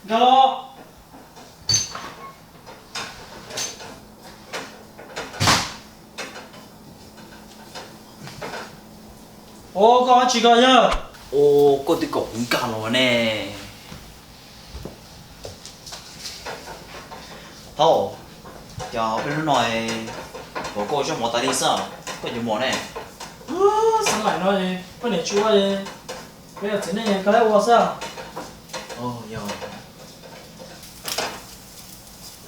Nkag los. Ua koj dab tsi ko yawg? Ua koj twb kom kuv nkag los ne. Thaub, cas peb hnub no es kom koj ua zaj mov tas li xwb, koj yuav mov ne? Xab maim no poj niam tsis ua, peb yog txiv neej koj ua xwb. Yog.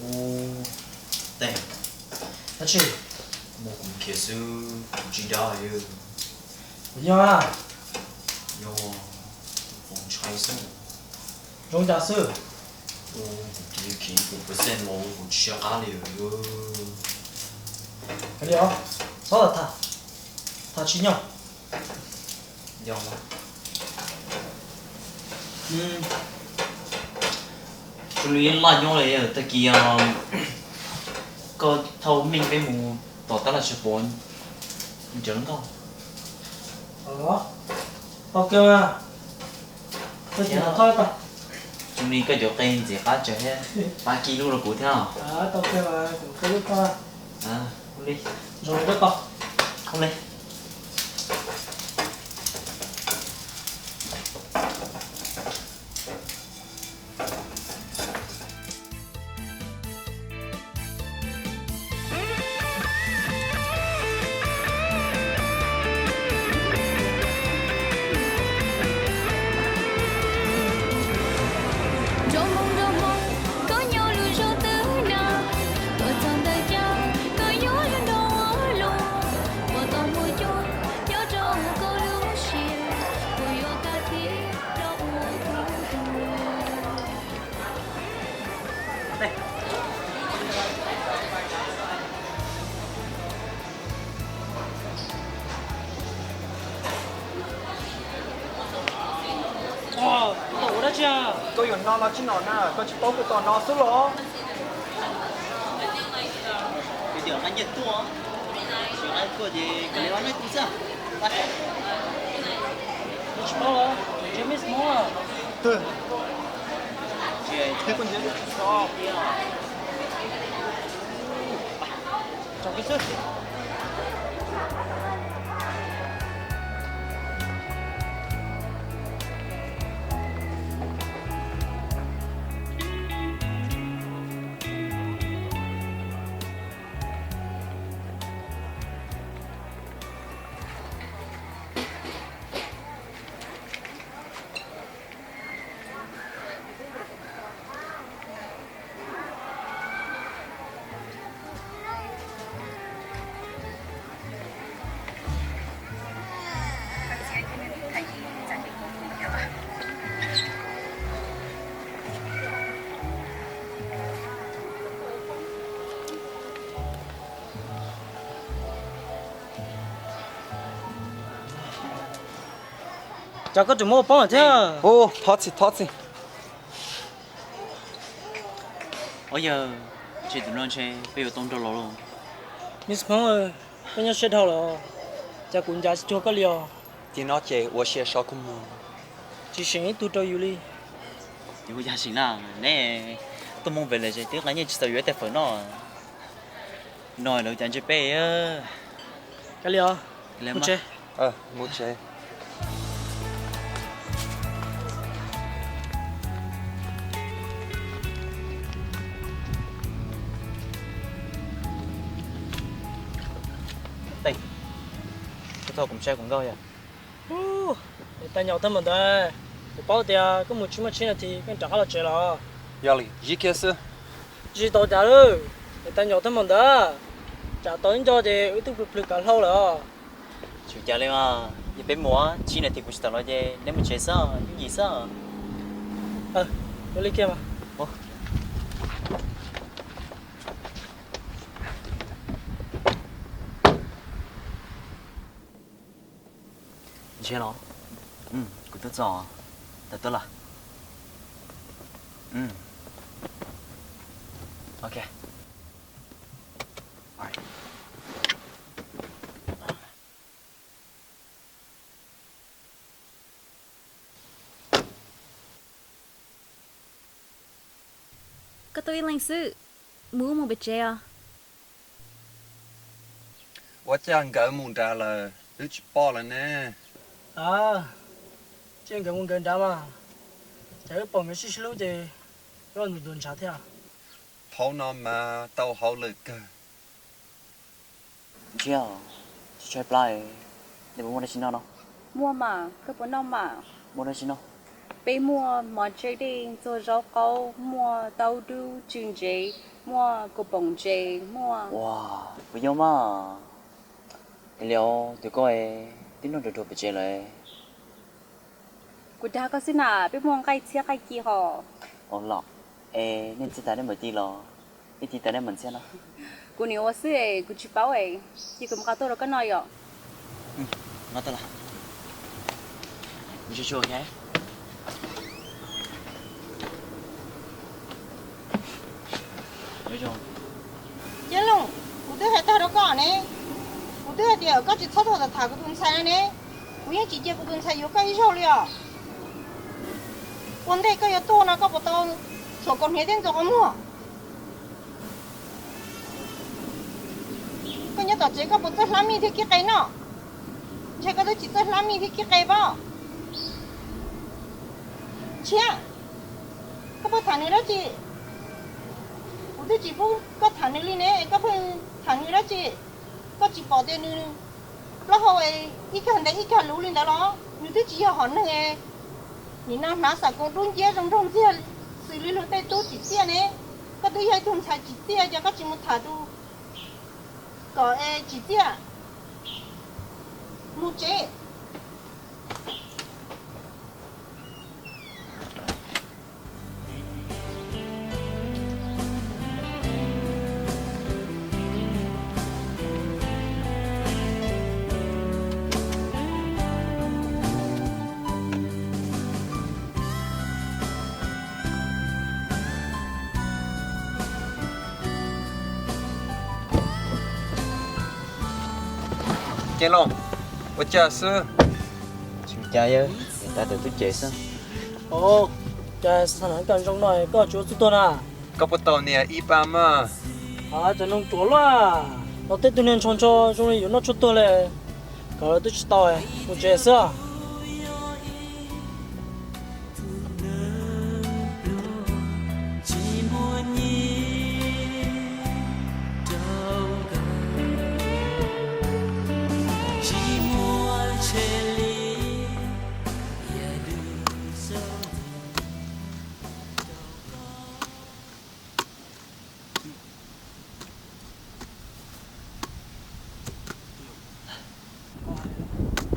Ua, teb, dab tsi? Muab kuv khiav xwb, kuv tsis dab. Yog, yog, kuv ntshai xwb. Zoo cas xwb? Kuv cia li khiav ib puas percent los kuv tsis nco qab li. Hais li os, txhob tham, tham tsis nyob. Yog, zoo li laj nyob li tag kis koj thauj meej peb mus tom tab laj tsis pom ncaws nkauj. Tau kawg. Txhob tsis ntawm qhov tag. Zoo li koj cov qe ntxim qab tsawv thiab, pab kib lub rau kuv thiab. Tau kawg, kuv kib lub koj. Zoo li koj tau. Ua li. Koj yuav no los tsis no na, koj tsis paub kuv tos no xwb los? Kuv tias nqa nyiaj tuaj, tsis nqa tuaj ces kom li ob neb tu xwb. Tsis paub los, ntshe Miss Hmoob. Twg? Tsis, koj ntshe tsis txhob. Tso kiag xwb. Cas koj tseem muab ua poob lawm thiab? Thov txim, thov txim. Ua yawg, ntshe tus no ntshe peb yuav tau nrog los lauj. Miss Hmoob, koj nyob siab dhau lawm, cas kuv ncav tsis cuag koj li os. Tim no ces ua siab so koj mus. Tsis seem ib tug rau yus li. Yus yog seem na, neb tuaj Hmoob Village twb nqa nyiaj tsis txaus yuav ib tais fawm noj. No lawv cas ntshe peb. Kav liam, mus tsev. Mus tsev. Tau kuv ntshai kuv nkauj yom. Niam tais nyaum tag npaum ntawd, kuv paub tias koj mus tsis muaj tsib nas this koj rov qab los tsev los. Yog li, zib kiag xwb. Tsis tau cas lawm, niam tais nyaum tag npaum ntawd, tsam tau ib nco ces wb twb plhws plhws kav hlau lawm os. Tsis ua cas li mas, yog peb mus tsib nas this kuv tsis tau los ces neb mus tsev xwb, yooj yim xwb. Ua li kiag mas. Ntsia los, kuv twb txog, tawm tuaj lawm. Ok. Koj tuaj ib leeg xwb, mus wb mus pem tsev os. Ua cas nkawd mus nrad lawm, wb tsis pom lawm ne? Cia nkawd mus nkawd nrad mas, cas wb pom nkawd sib sib hlub ces wb los ntuas ntuas ntshav thiab. Thaum no mas tau hauj lwm kawg. Ntsia, tsis tshaib plab, nej puas muaj dab tsi noj no? Muaj mas, koj puas noj mas? Muaj dab tsi noj? Peb muaj mov tseg dej, ntxuag zaub qaub, muaj taub dub, tsw ntsev, muaj kaus poom ntsev, muaj. Ua, puas yog mas? Ua li os, tus koj twb noj nrog rau pem tsev lawm. Kuv dag koj xwb na, peb muaj nqaij txhiab nqaij ci hos. Ua los, es nej ntxiab tas nej mam ti los, nej ti tas nej mam ntxiab no. Kuv niam ua xwb es kuv tsis paub es, cia kuv mus nqa tuaj rau koj noj yom. Nqa tuaj los. Ceeb Looj, kuv twb hais tag rau koj ne, kuv twb hais tias koj tsis txhob tham tham kuv tus ntxhais no ne, kuv yeej tsis cia kuv tus ntxhais yuav koj ib zaug li os. Ua ntej koj yuav tuag no koj puas tau txhuam kaus hniav thiab ntxuav qhov muag? Koj nyob tom tsev koj puas txawj hlab mij thiab kib qe noj? Ntshe koj twb tsis txawj hlab mij thiab kib qe pab. Tshiab, koj pheej tham nws dab tsi? Kuv twb tsis pub koj tham nws li ne, koj pheej tham nws dab tsi? Koj tsis pom tias nws plaub hau ib kag ntev ib kag luv li ntawd los? Nws twb tsis yog hom neeg. Nim no hnav xam koos dub nciab zoo nraug ntxiag xws li luag tej tub tsim txiaj ne. Koj twb yog ib tug ntxhais tsim txiaj, cas koj tsis mus tham tus kom es tsim txiaj? Mus tsev. Ceeb Looj, ua cas xwb? Tsis ua cas, yog tab tom tub cev xwb. Ov, cas xav hnav koj zoo no koj tsis ua txuj tuag na? Koj puas tau niam ib pab mas? Cov noog ruam luaj, los tej tug niag ntsho ntsho zoo li yuav noj tshuaj tuag li, kom lawv twb tsis tau, mus tsev xwb.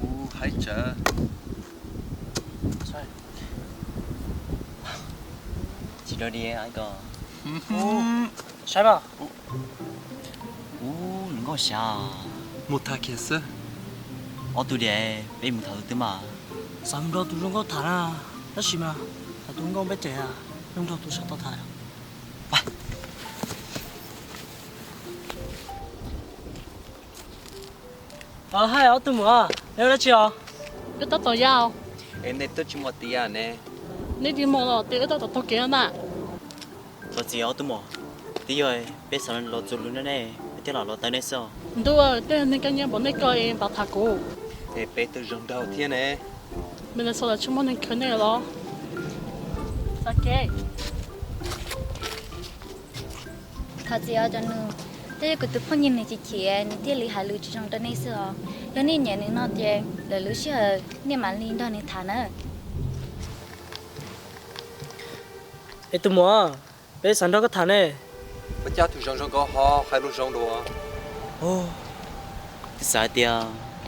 Ub, haib tsawv. Tsis rau diam ko. Saib mas. Ub, nkauj xyav. Mus tham kiag xwb. Ob tug diam, peb mus tham tus twg mas? Xav mus nrog tus zoo nkauj tham na, tab sis mas tham tus nkauj peb cem, mus nrog tus sab tod tham. Hais ob tug muam, neb ua dab tsi os? Wb tab tom ya. Es nej twb tsis muaj tiav ne? Nej tsis muaj los tias wb tab tom taug kev na. Thov txim ob tug muam, twb yog peb xav los txuas lus nrog nej, peb thiaj los los tau nej xwb. Ntuj, tej neeg kaj nyiaj npaum nej ko es npam tham kuv. Es peb twb zoo nraug thiab ne. Minnesota tsis muaj neeg khwv nej los? Thov txim os cov nus, twb yog kuv tus phooj ywg nws chim chim nws thiaj li hais lus tsis zoo rau nej xwb os. Yog nej nyiam nws no ces lwm lub sij hawm nej mam li nrog nws tham na. Es tus muam, peb xav nrog koj tham ne. Ua cas tus zoo zoo nkauj ho hais lus zoo dua? Twb xav hais tias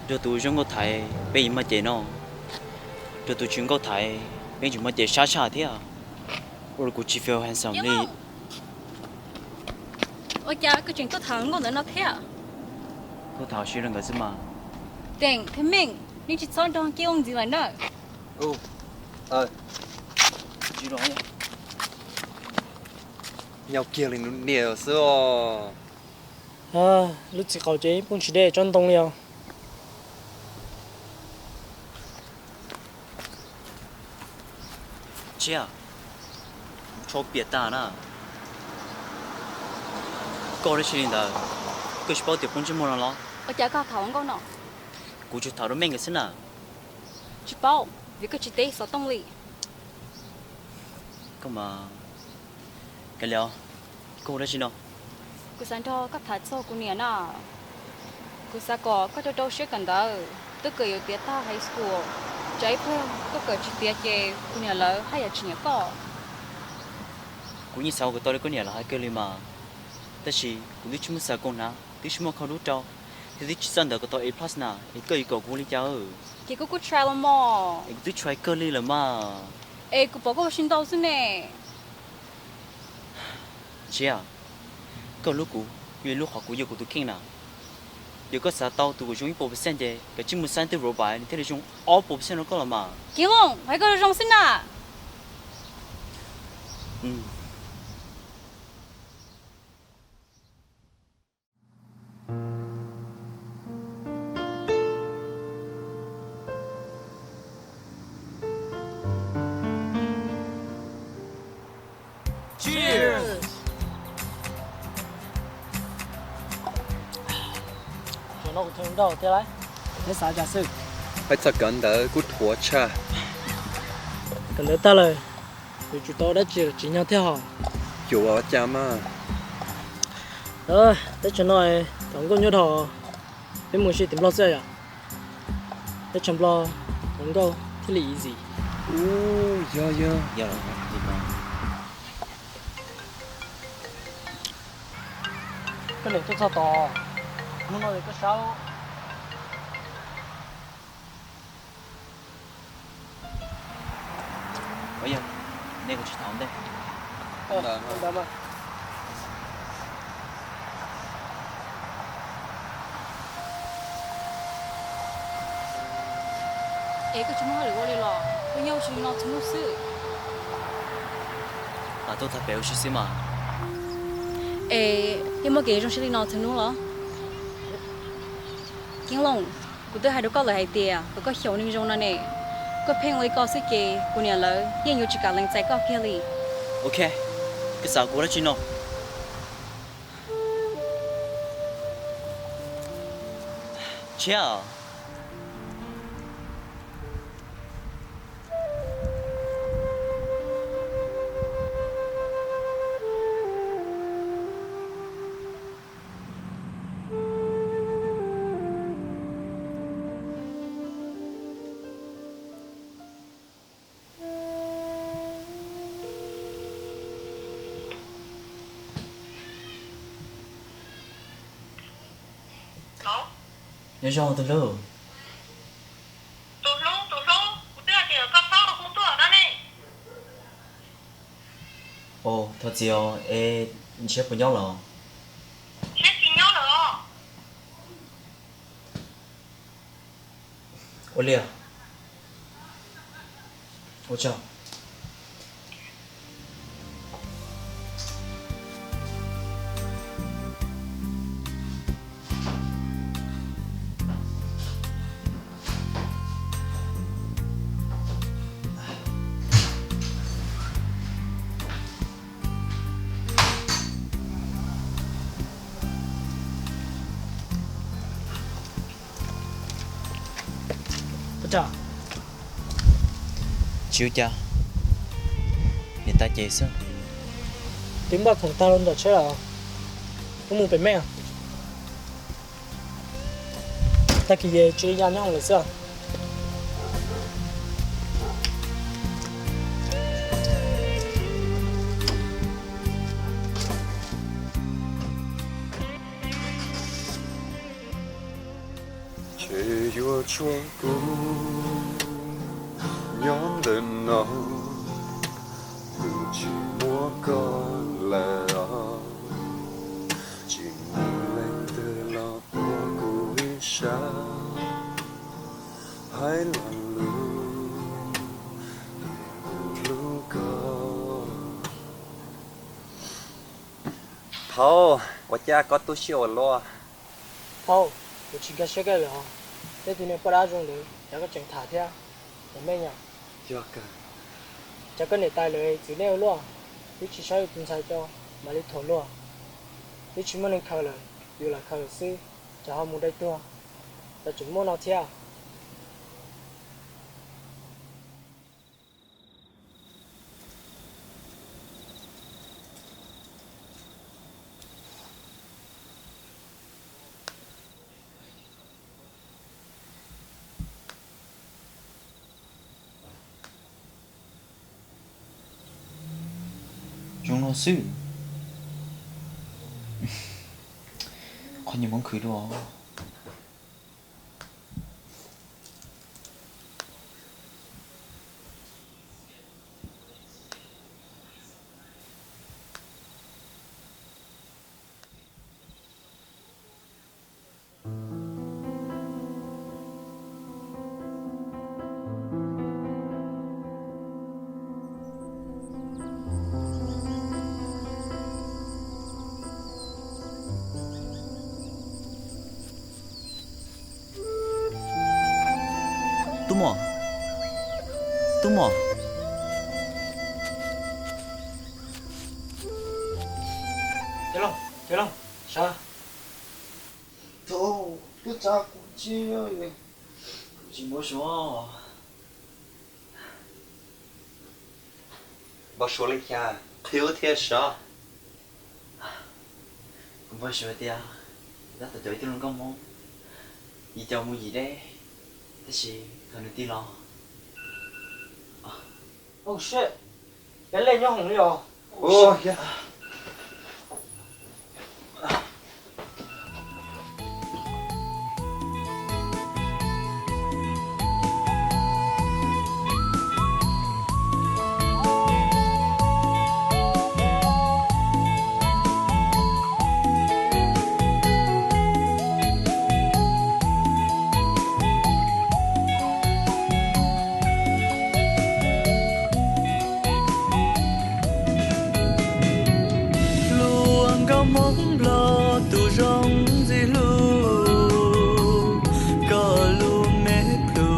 nrog tus zoo nkauj tham peb yeej muaj cem no, nrog tus tsis nkauj tham peb tseem muaj cem sab tshaj thiab. Ua rau kuv tsis feel handsome li. Ua cas koj tseem tuaj tham nkauj ntawm no thiab? Tuaj tham sib rau nkawd xwb mas. Teem thiab Meej, nej tsis txhob nrog Kiv Looj ntxiv lawm na. Nyaum kiag li nws niam xwb os. Lub txiv qaub ces poob tsis deb tsob ntoo li os. Tshiab, tsho piam tag na. Koj ua dab tsi li ntawd? Koj tsis paub tias poob ntsej muag no los? Ua cas koj tham hluas nkauj no? Kuv tsuas tham rau Meej nkawd xwb na. Tsis paub, vim koj tsis teb xov tooj li. Koj mas, kav liam, koj ua dab tsi no? Kuv xav nrog koj tham txog kuv niam na. Kuv xav kom koj rau rau siab kawm ntawv, twb kawm yuav tiav tag high school, tsam ib pliag koj kawm tsis tiav ces kuv niam lawv haj yam tsis nyiam koj. Kuv yeej xav ua kom tau li koj niam lawv hais kawg li mas, tab sis kuv twb tsis muaj xav koom hnav, twb tsis muaj kho dub rau, thiab twb tsis txawj ntawv kom tau A plus na, es koj yuav kom kuv ua li cas? Ces koj kuj try los mas. Es kuv twb try kawg li lawm mas. Es kuv pom koj ua si ntau xwb ne. Tshiab, koj hlub kuv, yog ib lub qhov kuv yog kuv tus kheej na. Yog koj xav tau tus uas zoo ib puas percent ces kav tsij mus xaiv tug robot nws thiaj li zoo ob puas percent rau koj los mas. Kiv Looj, hais koj zoo zoo xwb na. Cheers! Zaum no kuv thawj nrauj thiab lauj. Neb xav cas xwb? Hais txog kawm ntawv kuj dhuav tshaj. Kawm ntawv tag lawm, yuav tsum tau dab tsi los tsim nyog thiab hos. Yuav ua cas mas? Teb chaws no thaum nkauj nyuaj dhau, peb mus ua si tim Nplog xwb yom. Teb chaws Nplog hluas nkauj thiaj li easy. Ub, yog yog. Koj niam tuaj txog tod, hnub no koj sab. Ua yog, nej kuv tsis tham ua ntej. Es koj tsis muaj hauj lwm ua li los? Koj nyob ua si li no txhua hnub xwb. Mam tuaj tham pem ua si xwb mas. Es yeej muaj kev zoo siab li no txhua hnub los? Keeb Looj, kuv twb hais rau koj lawm hais tias kom koj xyaum neeg zoo no ne. Koj pheej ua li ko xwb ces kuv niam lawv yeej yuav tsis kam lees txais koj kiag li. Ok, koj xav kuv ua dab tsi no? Tshiab. Nyob zoo tus hlub. Tus hlub, tus hlub, kuv twb hais tias koj txhob hu tuaj no ne. Ov, thov txim os, es ntshiab puas nyob los? Ntshiab tsis nyob lawm os. Ua li, ua tsaug. Tsis ua cas, niam tais ces xwb. Twb npaj khoom tag los nram tsheb lawm, wb mus pem me. Tag kis ces cia li ya nyob hauv lawm xwb. Ces yuav tshuav kuv nyob ntawm no, kuv tsis muab koj lawm os. Tsis muaj leej twg los puag kuv ib sab, hais lo lus, kuv hlub koj. Thaub, ua cas koj tu siab ua luaj? Thaub, kuv tsis nkag siab koj lawm os. Tej tus niag poj dab zoo ntawd cas koj tseem tham thiab, tus me nyuam. Yog kawg. Cas koj niam tais lawv txwv nej ua luaj, twb tsis saib yus tus ntxhais tso mam li thuam luag. Twb tsis muaj neeg khaws lawm, yus lam khaws lawm xwb, cas ho mus dai tuag, cas tseem muaj no thiab. Zoo no xwb. Qhov nyuag Hmoob khwv dua. Tub Muam, Tub Muam. Cov Looj, Cov Looj, sav. Thaum twb tsa kuv tsis, tsis muaj suav. Npau suav li cas qhia wb thiab sav. Kuv npau suav tias tab tom cov ib tug hluas nkauj Hmoob, yim caum mus yim deb, tab sis thaum nws tig los. Oh shit, peb lej nyob hoom li os. Hluas nkauj Hmoob Nplog tus zoo ntxim hlub, koj lub me plhu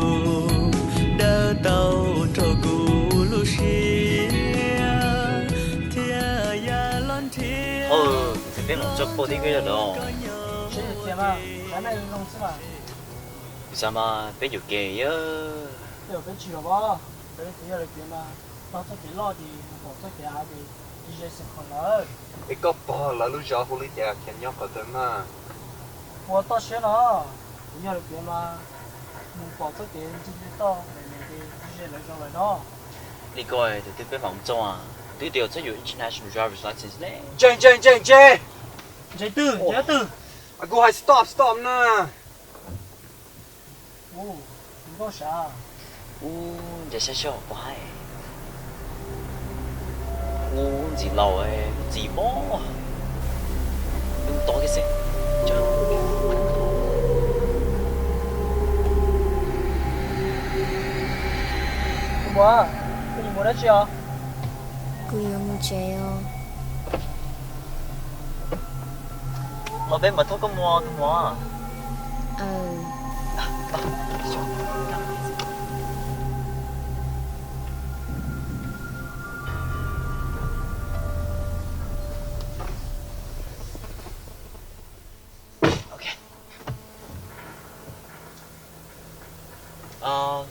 dawb tau rau kuv lub siab thiab ya los nrhiav. Peb mam tso poj tib koj yog los. Kuv xav mas peb yuam kev yog. Es koj pog lawv lub zos hu li cas khiav nyob qhov twg mas? Ua toj siab no, kuv yog lawv piav mas mus pom txoj kev ncig toj me me ces ze lawv zoo lawm no. Li ko tus twg peb mam mus txog, twb tias txhob yuav international driver's license ne. Ntse, ntse, ntse, ntse. Ntse twg, ntse twg? Kuv hais stop, stop na. Ub, ntse sab sab puas haib. Ub, ntxim laus, ntxim mob. Tus muam, koj yuav mus dab tsi os? Kuv yuav mus tsev os. Los peb mam thauj koj mus tus muam.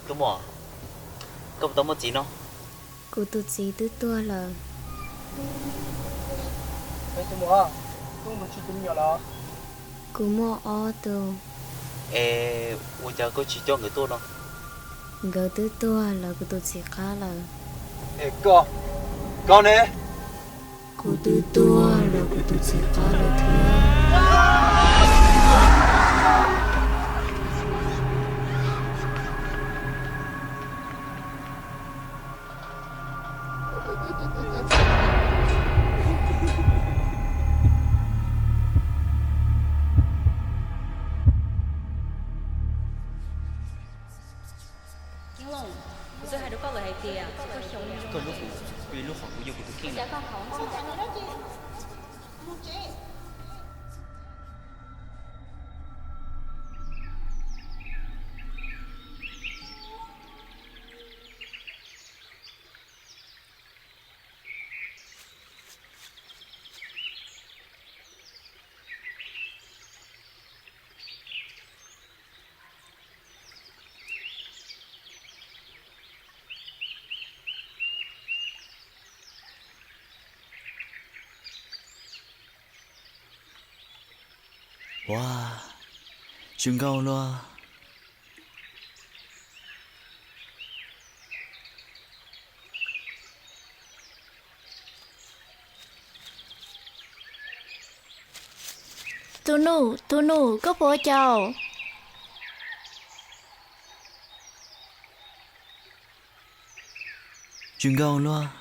Tus muam, koj puas tau muaj txiv no? Kuv tus txiv twb tuag lawm. Kuv muaj ob tug. Es ua cas koj tsis coj nkawd tuaj no? Nkawd twb tuag lawm kuv tus txiv qab lawm. Es koj, koj ne? Kuv twb tuag lawm kuv tus txiv qab lawm thiab. Koj hlub kuv, koj hlub qhov kuv yog kuv tus kheej na. Ua, zoo nkauj luaj. Tus nus, tus nus, koj puas ua cas? Zoo nkauj luaj,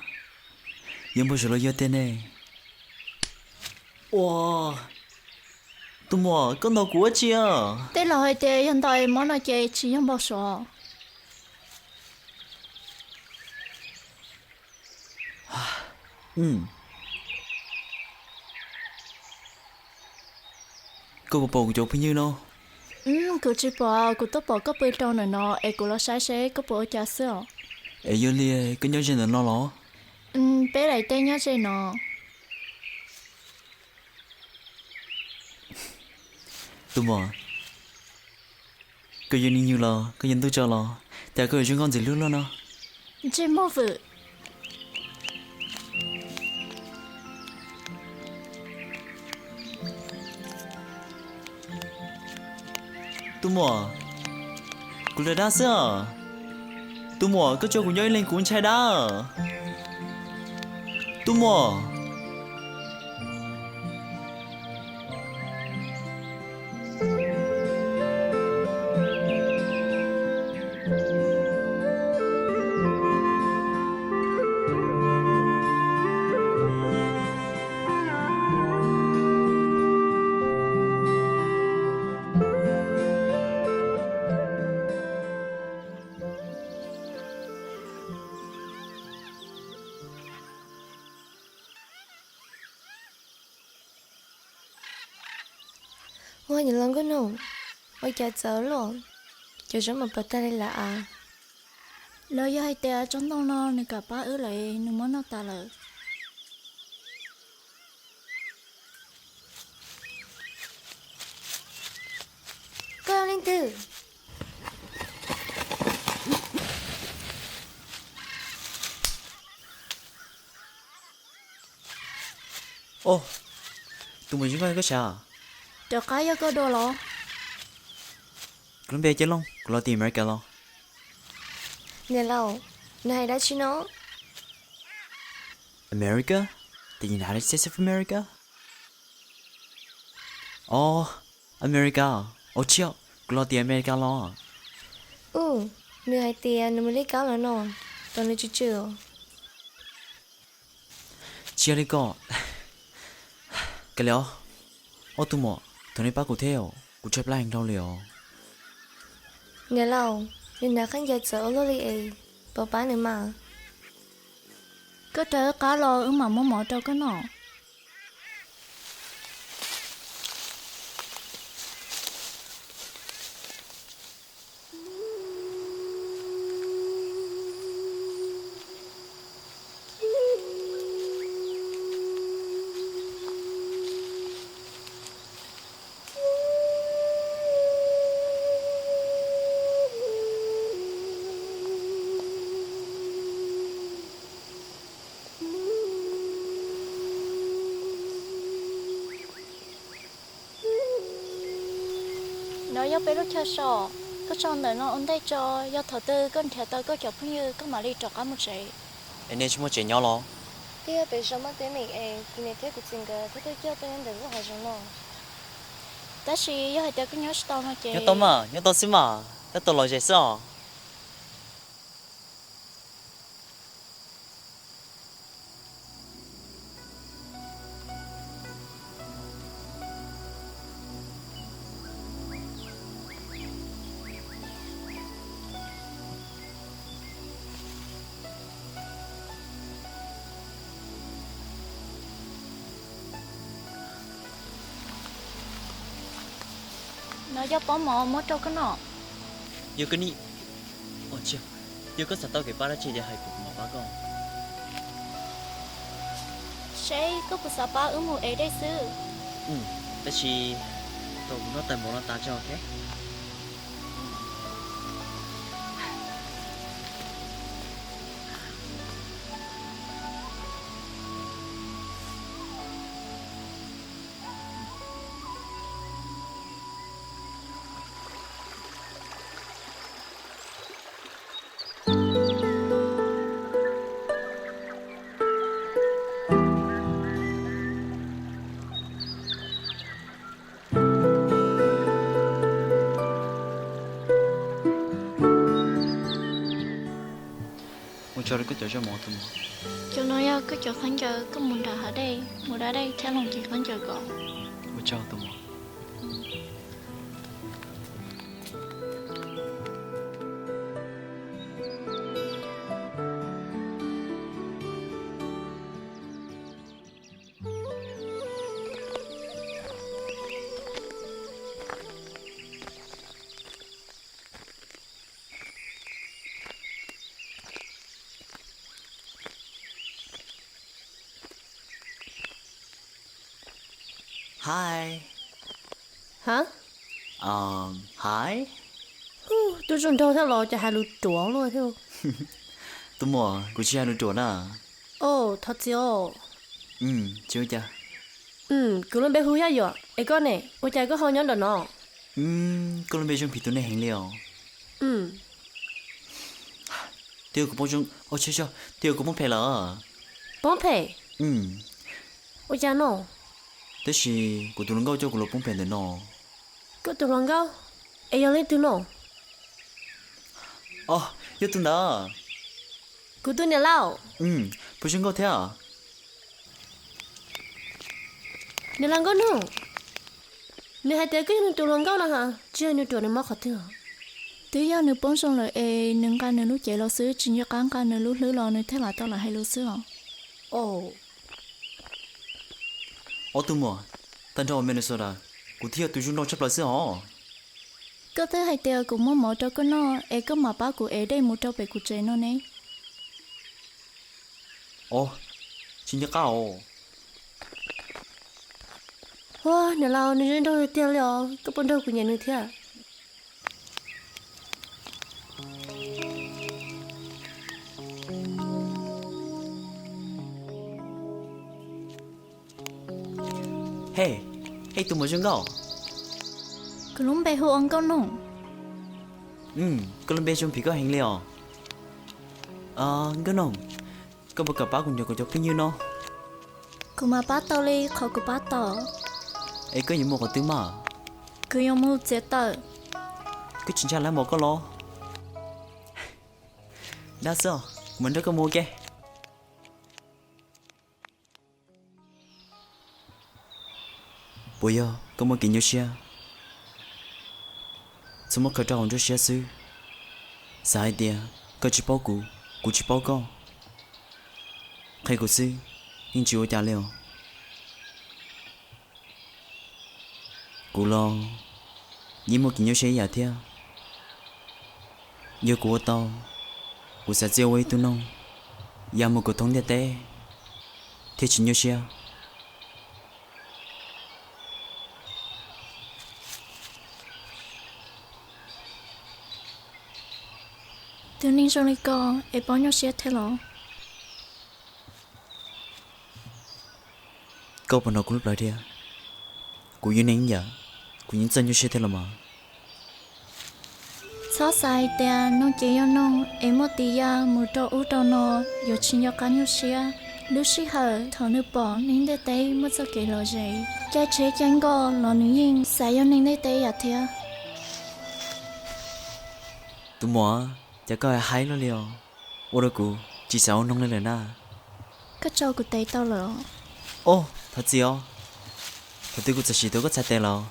yog npau suav los yog tiag ne? Ua, tus muam, koj ntaus kuv ua tsi? Tej laus hais tias yog ntaus mob no ces tsis yog npau suav. Koj puas pom kuv cov phooj ywg no? Kuv tsis pom, kuv tuaj pom koj pw rau ntawm no es kuv los saib seb koj puas ua cas xwb os. Es yog li koj nyob ze ntawm no los? Peb daim teb nyob ze no. Tus muam, koj yuav nws nyuj los koj yuav ntuj tso los, cas koj yuav zoo nkauj ntxim hlub luaj no? Ntsej muag vwm. Tus muam, kuv lwm dab xwb os. Tus muam, koj tso kuv nyob ib leeg kuv ntshai dab. Tus muam. Ua niam laus Nkauj Noog, ua cas txawv luaj, cov zaub mas poob tag li lawm as. Los yog hais tias tsob ntoo no nws kam pab wb lawm, nws muab noj tas lawm. Koj yog leej twg? Tus muam, zoo nkauj koj sav? Cov qab yog koj dua los? Kuv lub npe Ceeb Looj, kuv los tim America los. Niam laus, nws hais dab tsi no? America? The United States of America? Os, America. Os, tsis yog, kuv los tim America los. Ub, nws hais tias nws mus li kab lawm no, tos nws tsw tsw. Tsis yog li ko. Kav liam os, ob tug muam, thov nej pab kuv thiab, kuv tshaib plab heev dhau li os. Niam laus, nws hnav khaub ncaws txawv ua luaj li es, puas pab nws mas? Koj rau wb qab los wb mam muab mov rau koj noj. No yog peb lub chaw so, koj so ntawm no ua ntej tso, yog thaum twg koj nrhiav tau koj cov phooj ywg koj mam li rov qab mus tsev. Es nej tsis muaj tsev nyob los? Twb yog pem zos muaj teeb meem es kuv niam thiab kuv txiv nkawd thiaj tuaj coj peb nyob ntawm lub hav zoov no. Tab sis yog hais tias koj nyob tsis tau no ces nyob tau mas, nyob tau xwb mas, tab tom lom zem xwb os. No yog pob mov muab rau koj noj. Yog koj nim, yog koj xav tau kev pab dab tsi ces hais kuv mam pab koj. Seb koj puas xav pab wb mus ev dej xwb. Tab sis tos kuv noj tag npaum no tas tso, ok? Ua tsaug rau koj cov zaub mov tus muam. Cov no yog koj cov khaub ncaws, koj mus nram hav dej mus da dej thiab los nqis khaub ncaws kom. Ua tsaug tus muam. Hi. Hab? Hais, tus zoo nraug thiab los cas hais lus ruam luaj thiab. Tus muam, kuv tsis hais lus ruam na. Thov txim os. Tsis ua cas. Kuv lub npe hu Yaj Yuam, es koj ne, ua cas koj ho nyob nram no? Koj lub npe zoo phim tus neeg heev li os. Twb yog kuv poob zoo, twb yog kuv poob phem lawm. Poob phem? Ua cas no? Tab sis kuv tus hluas nkauj coj kuv los poob phem ntawm no. Koj tus hluas nkauj? Es yog leej twg no? Os, yog tus ntawd. Kuv tus niam laus. Puas zoo nkauj thiab? Niam laus Nkauj Noog, nws hais tias koj yog nws tus hluas nkauj no ha, tsis yog nws ruam nws mob qhov twg? Twb yog nws poob zoo lawm es nws nqa nws lub cev los xwb, tsis nco qab nqa nws lub hlwb los nws thiaj lam tau lam hais lus xwb os. Ob tug muam, tag nrho Minnesota, kuv thiaj yog tus zoo nraug tshaj plaws xwb os. Koj twb hais tias kuv muab mov rau koj noj es koj mam pab kuv ev dej mus rau pem kuv tsev no ne. Os, tsis nco qab os. Ua, niam laus, nws zoo nraug tiag tiag li os, koj puas nrog kuv nyiam nws thiab? Hej, ej tus muam zoo nkauj. Kuv lub npe hu ua Nkauj Noog. Koj lub npe zoo phim koj heev li os. Nkauj Noog, koj puas kam pab kuv nrog kuv cov phooj ywg no? Kuv mam pab tau li qhov kuv pab tau. Es koj yuav mus qhov twg mas? Kuv yuav mus txiav taws. Koj tsis ntshai lawv mos koj los? Dab xwb, kuv mam nrog koj mus ua ke. Puas yog koj muaj kev nyuaj siab, txhob muab khaws rau hauv nruab siab xwb? Xav hais tias koj tsis paub kuv, kuv tsis paub koj, qhia kuv xwb yeej tsis ua cas li os. Kuv los yeej muaj kev nyuaj siab ib yam thiab. Yog kuv ua tau, kuv xav txia ua ib tug noog ya mus kaum thoob ntiaj teb thiaj tsis nyuaj siab. Tus neeg zoo li ko es paub nyuaj siab thiab los? Koj puas hnov kuv lub plawv dhia? Kuv yog neeg ib yam, kuv yeej txawj nyuaj siab thiab los mas. Txhob xav hais tias noog ces yog noog es muaj tis ya mus rau ub rau no yuav tsis nco qab nyuaj siab. Lub sij hawm thaum nws pom neeg ntiaj teb muaj txoj kev lom zem, caij tsheb caij nkoj los nws yeej xav yog neeg ntiaj teb yam thiab. Tus muam, cas koj hais haib luaj li os, ua rau kuv tsis xav ua noog li lawm na. Koj tso kuv tev tau lawm. Os, thov txim os, thaum twg kuv txawm sim tuav koj txhais tes lawm.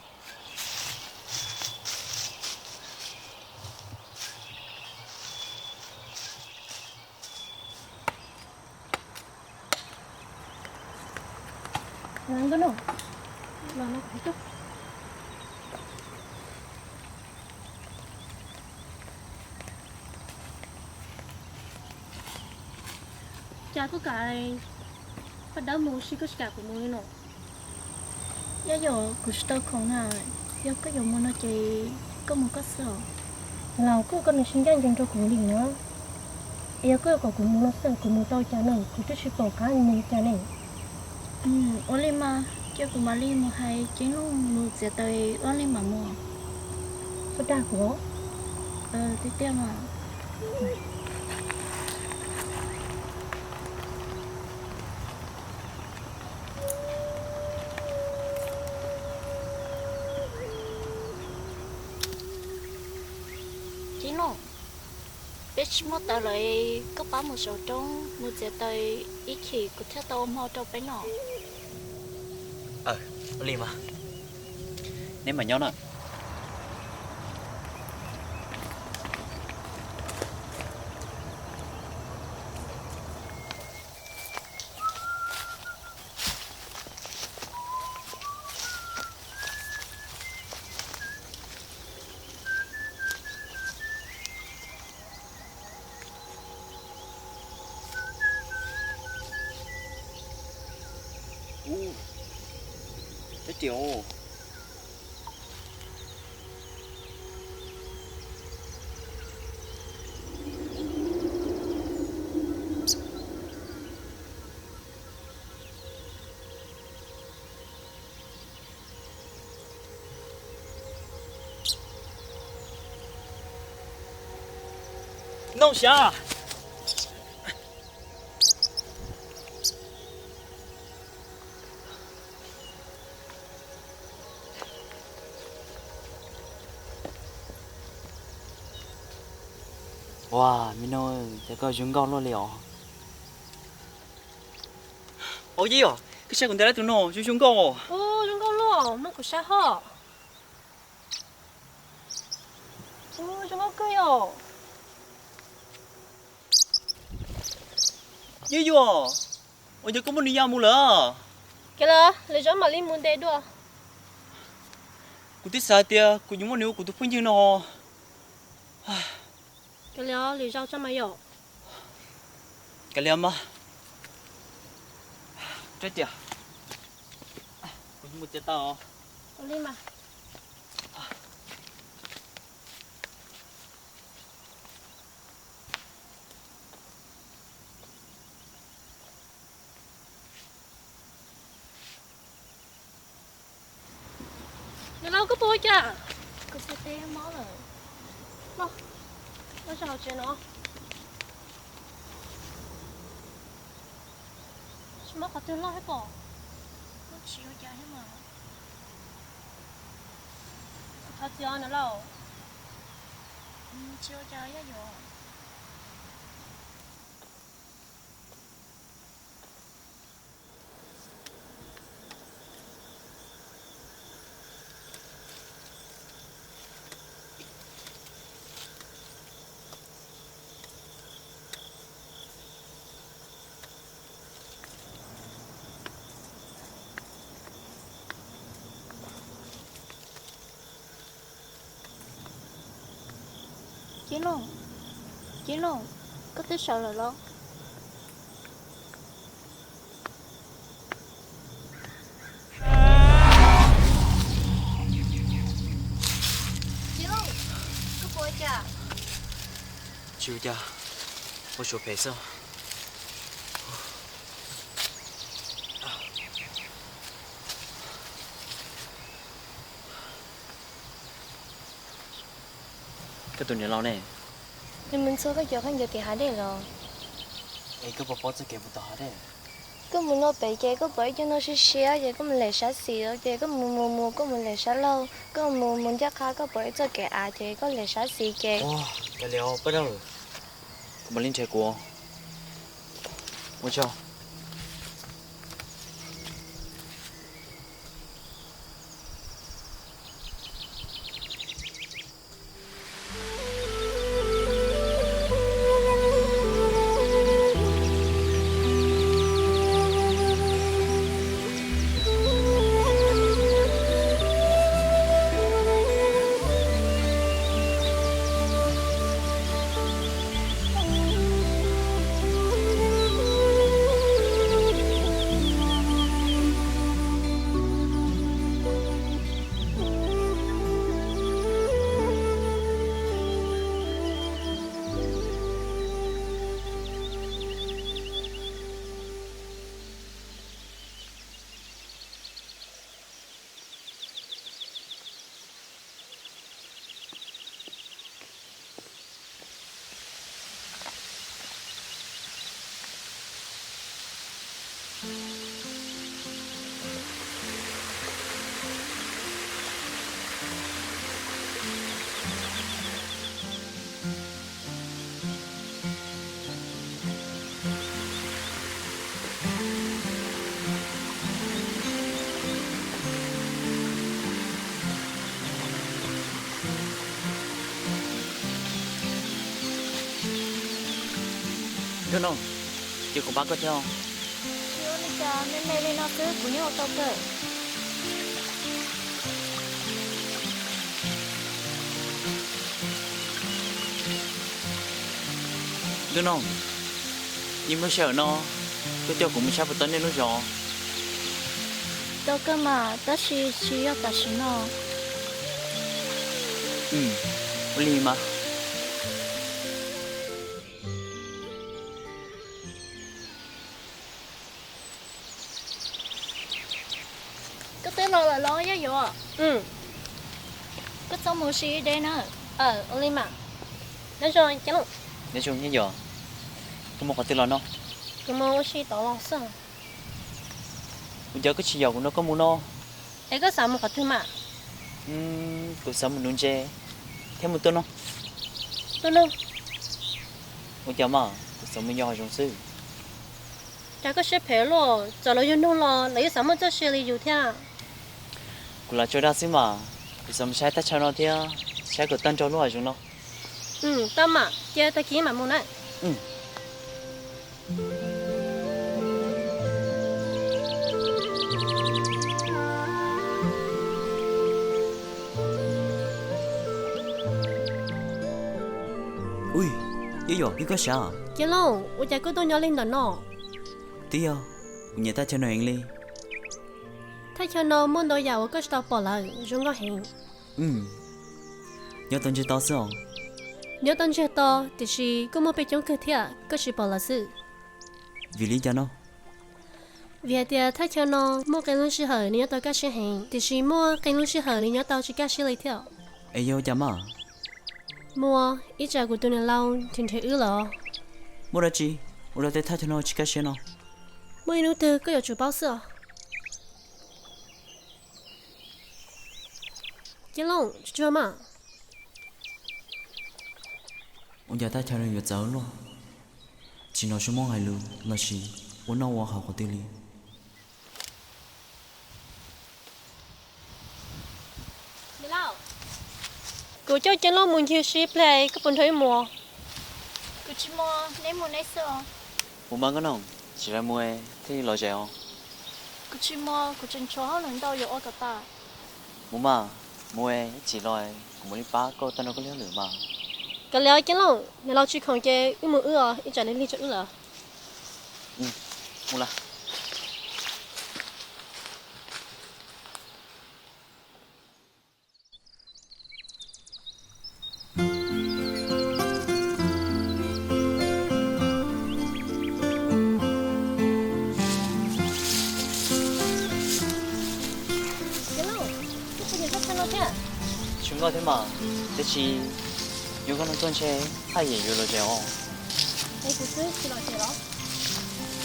Cas koj kam paj dawb mus si koj tsis kam kuv mus li no? Yaj Yuam, kuv tsis tau khoom na, yog koj yuav mus no ces koj mus koj xwb os. Los koj, koj nws sib ncaj ncees rau kuv li na, es yog koj yuav kom kuv mus no xwb kuv mus tau cas ne, kuv twb tsis pom qab mus cas ne. Ua li mas, cia kuv mam li mus hais Ceeb Looj mus txiav taws ua li mam mus. Koj dag kuv? Tiag tiag mas. Ceeb Looj, peb tsis muaj taws lawm, koj pab mus saum roob mus txiav taws ib chim kuv thiaj tau ua hmo rau peb noj. Ua li mas, neb mam nyob na. Ub, teb riam. Noj xyav. Ua, me noj, cas koj zoo nkauj luaj li os. Au, Yej Yuam, koj saib kuv ntaus lawm tus no zoo zoo nkauj. Ua, zoo nkauj luaj, muab kuv saib hos. Ua, zoo nkauj kawg yom. Yej Yuam, ua cas koj muab nws ya mus lawm? Kiag lawm, lwm zaus mam li mus ntes dua. Kuv twb xav hais tias kuv yuav muab nws ua kuv tus phooj ywg no. Kiag li, lwm zaus tso mas yom. Kiag li mas. Rab tias kuv mus txiav taws os. Ua li mas. Niam laus, koj puas ua cas? Kuv txiav taws mob lawm. Los, los tso hauv tsev no. Tsis mob qhov twg loj thiab pob? Kuv tsis ua cas thiab mas. Thov txim os niam laus. Tsis ua cas, Yej Yuam. Ceeb Looj, Ceeb Looj, koj twb sawv lawm los? Ceeb Looj, koj puas ua cas? Tsis ua cas, ua suav phem xwb. Koj tus niam laus ne? Nws mus ntxhua koj cov khaub ncaws tim hav dej los? Es koj puas paub txoj kev mus tau hav dej? Koj mus no pem ces koj pom ib co no siab siab ces koj mus lem sab xis, ces koj mus mus mus koj mus lem sab laug, koj mus mus ncaj qha koj pom ib txoj kev av ces koj lem sab xis ces. Ua, cas li os Paj Dawb, koj mam li nrhiav kuv. Ua tsaug. Ntuj Noog, ces kuv pab koj thiab. Tsis ua li cas, me me li no xwb kuv yeej ua tau kawg. Ntuj Noog, ib pliag sij hawm no koj coj kuv mus saib puas tau nej lub zos? Tau kawg mas, tab sis tsis yog tam sim no. Ua li mas. Koj twb los lawm los Yaj Yuam? Koj txhob mus ua si ib deb na. Ua li mas. Nyob zoo Ceeb Looj. Nyob zoo Nyiaj Yuam, koj mus qhov twg los no? Kuv mus ua si tod los xwb. Ua cas koj tsis yaum kuv nrog koj mus no? Es koj xav mus qhov twg mas? Kuv xav mus nuv ntses thiab mus tua noog. Tua noog? Ua cas mas, kuv xav mus nyob hav zoov xwb. Cas koj siab phem luaj, txawm lawv yug noog los lawv yeej xav muaj txoj sia li yus thiab. Kuv lam tso dag xwb mas, kuv xav mus saib thaj chaw no thiab saib kom tag nrho lub hav zoov no. Tab mas cia tag kis mam mus na. Ui, Nyiaj Yuam, koj sav? Ceeb Looj, ua cas koj tuaj nyob li ntawm no? Twb yog, kuv nyiam thaj chaw no heev li. Thaj chaw no muaj ntau yam uas koj tsis tau pom lawm, zoo nkauj heev. Nyob tau ntsiag to xwb os. Nyob tau ntsiag to, tiam sis kuj muaj pej coob kawg thiab, koj tsis pom lawm xwb. Vim li cas no? Vim hais tias thaj chaw no muaj qee lub sij hawm nws nyob tau kaj siab heev, tiam sis muaj qee lub sij hawm nws nyob tau tsis kaj siab li thiab. Es yog ua cas mas? Muaj ib tsam kuv tus niam laus nrhiav nrhiav wb lawm. Muaj dab tsi ua rau tej thaj chaw no tsis kaj siab no? Muaj ib hnub twg koj yuav tsum paub xwb os. Ceeb Looj, tsuag tsuag mas. Ua cas thaj chaw no yuav txawv luaj, tsis hnov suab mob hais lus lossis ua noj ua haus qhov twg li. Kuv coj Ceeb Looj mus ncig sib pliag, koj puas nrog wb mus? Kuv tsis mus, neb mus neb xwb os. Mus mas Nkauj Noog, tsis lawv mus thiaj li lom zem os. Kuv tsis mus, kuv tseem tshuav hauj lwm ntau yuav ua kom tas. Mus mas, mus ib chim los kuv mam li pab koj tag nrho koj li hauj lwm mas. Kav liam Ceeb Looj, niam laus tsis khoom ces wb mus wb os, ib tsam nws lig rau wb lawm. Mus lawm. Zoo nkauj thiab mas, tab sis yog koj nrog tuaj ntshe haj yam yuav lom zem os.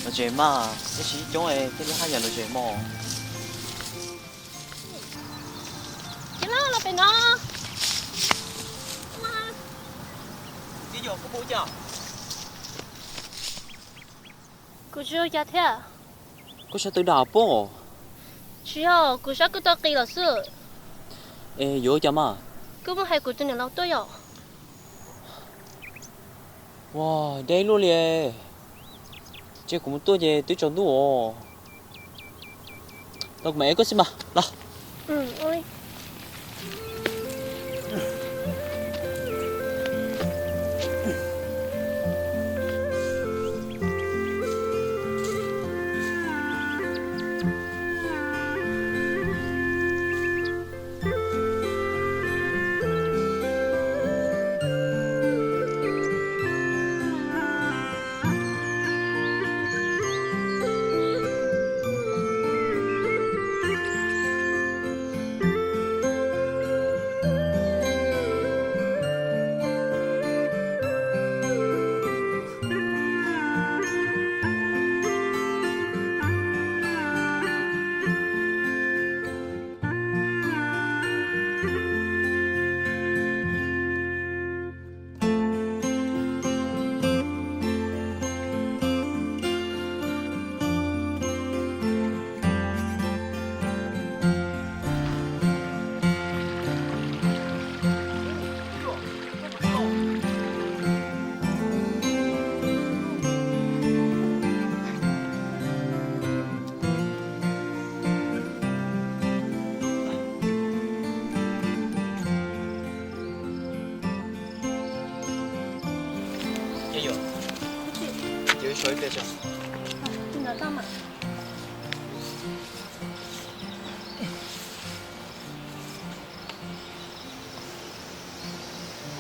Lom zem mas, tab sis ib coob thiaj li haj yam lom zem mog. Ceeb Looj, los pem no. Kuv tsis ua cas thiab. Koj sab twb dam pob? Tsis yog, kuv sab kuj tau qis lawm xwb. Es yuav ua cas mas? Koj muab hais kuv tus niam laus tuaj yom? Ua, deb luaj li. Ces kuv mus tuaj ces twb tsaus ntuj os. Los kuv mam ev koj xwb mas los.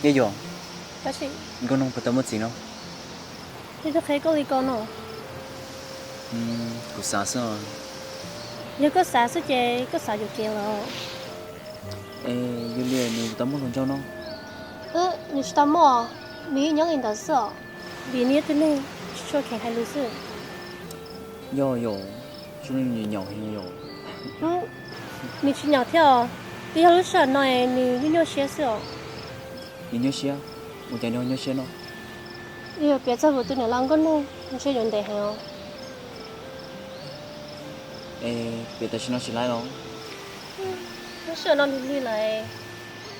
Nyiaj Yuam, Nkauj Noog puas tau muaj txiv no? Yog koj qhia koj li ko no. Kuv xav xwb. Yog koj xav xwb ces koj xav yuam kev lawm. Es yog li nws tau muaj hluas nraug no? Nws tsis tau muaj. Nws yeej nyob li ntawd xwb os, vim nws yog tus neeg tsis tshua kheev hais lus xwb. Yog yom, zoo li nws nyaum heev yom. Nws tsis nyaum thiab os, twb yog lub sij hawm no es nws nyuaj nyuaj siab xwb os. Nws nyuaj siab? Ua cas nws nyuaj siab no? Yog piav txog kuv tus niam laus Nkauj Noog ntshe yuav ntev heev os. Es piav tam sim no tsis laib los? Lub sij hawm no lig lig lawm,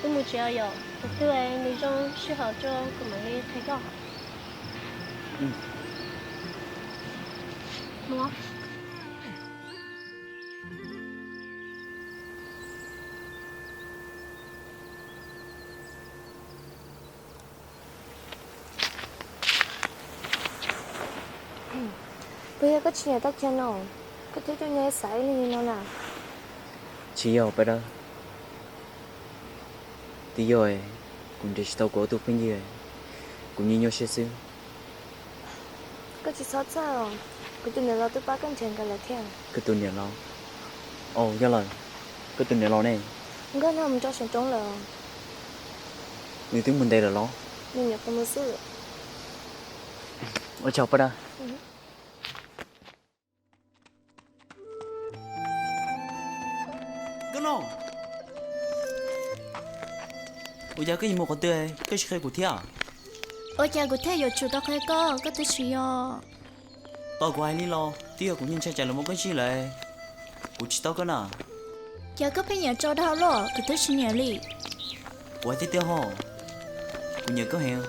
wb mus tsev yom, tus twg nws zoo sij hawm rau kuv mam li qhia koj. Puas yog koj tsis nyiam tau kiag no, koj thiaj tuaj nyob ib xav ib leeg li no na? Tsis yog Paj Dawb, twb yog kuv nrhiav tsis tau kuv ob tug phooj ywg, kuv nyuaj nyuaj siab xwb. Koj tsis txhob txhawj, kuv tus niam laus twb pab koj nrhiav nkawd lawm thiab. Koj tus niam laus? Au, yog lawm, koj tus niam laus ne? Nkauj Noog mus rau saum roob lawm. Nws twb mus ntev lawm los? Nws nyuam qhuav mus xwb. Ua tsaug Paj Dawb. Nkauj Noog, ua cas koj yuav mus qhov twg koj tsis qhia kuv thiab? Ua cas kuv thiaj yuav tsum tau qhia koj, koj twb tsis yog? Tos kuv hais li los, twb yog kuv nyiag ntshai tsam lawv muab koj zij lawm, kuv tsis tau koj na. Cas koj pheej nyiam tso dhau luaj, kuv twb tsis nyiam li. Kuv hais tiag tiag ho, kuv nyiam koj heev.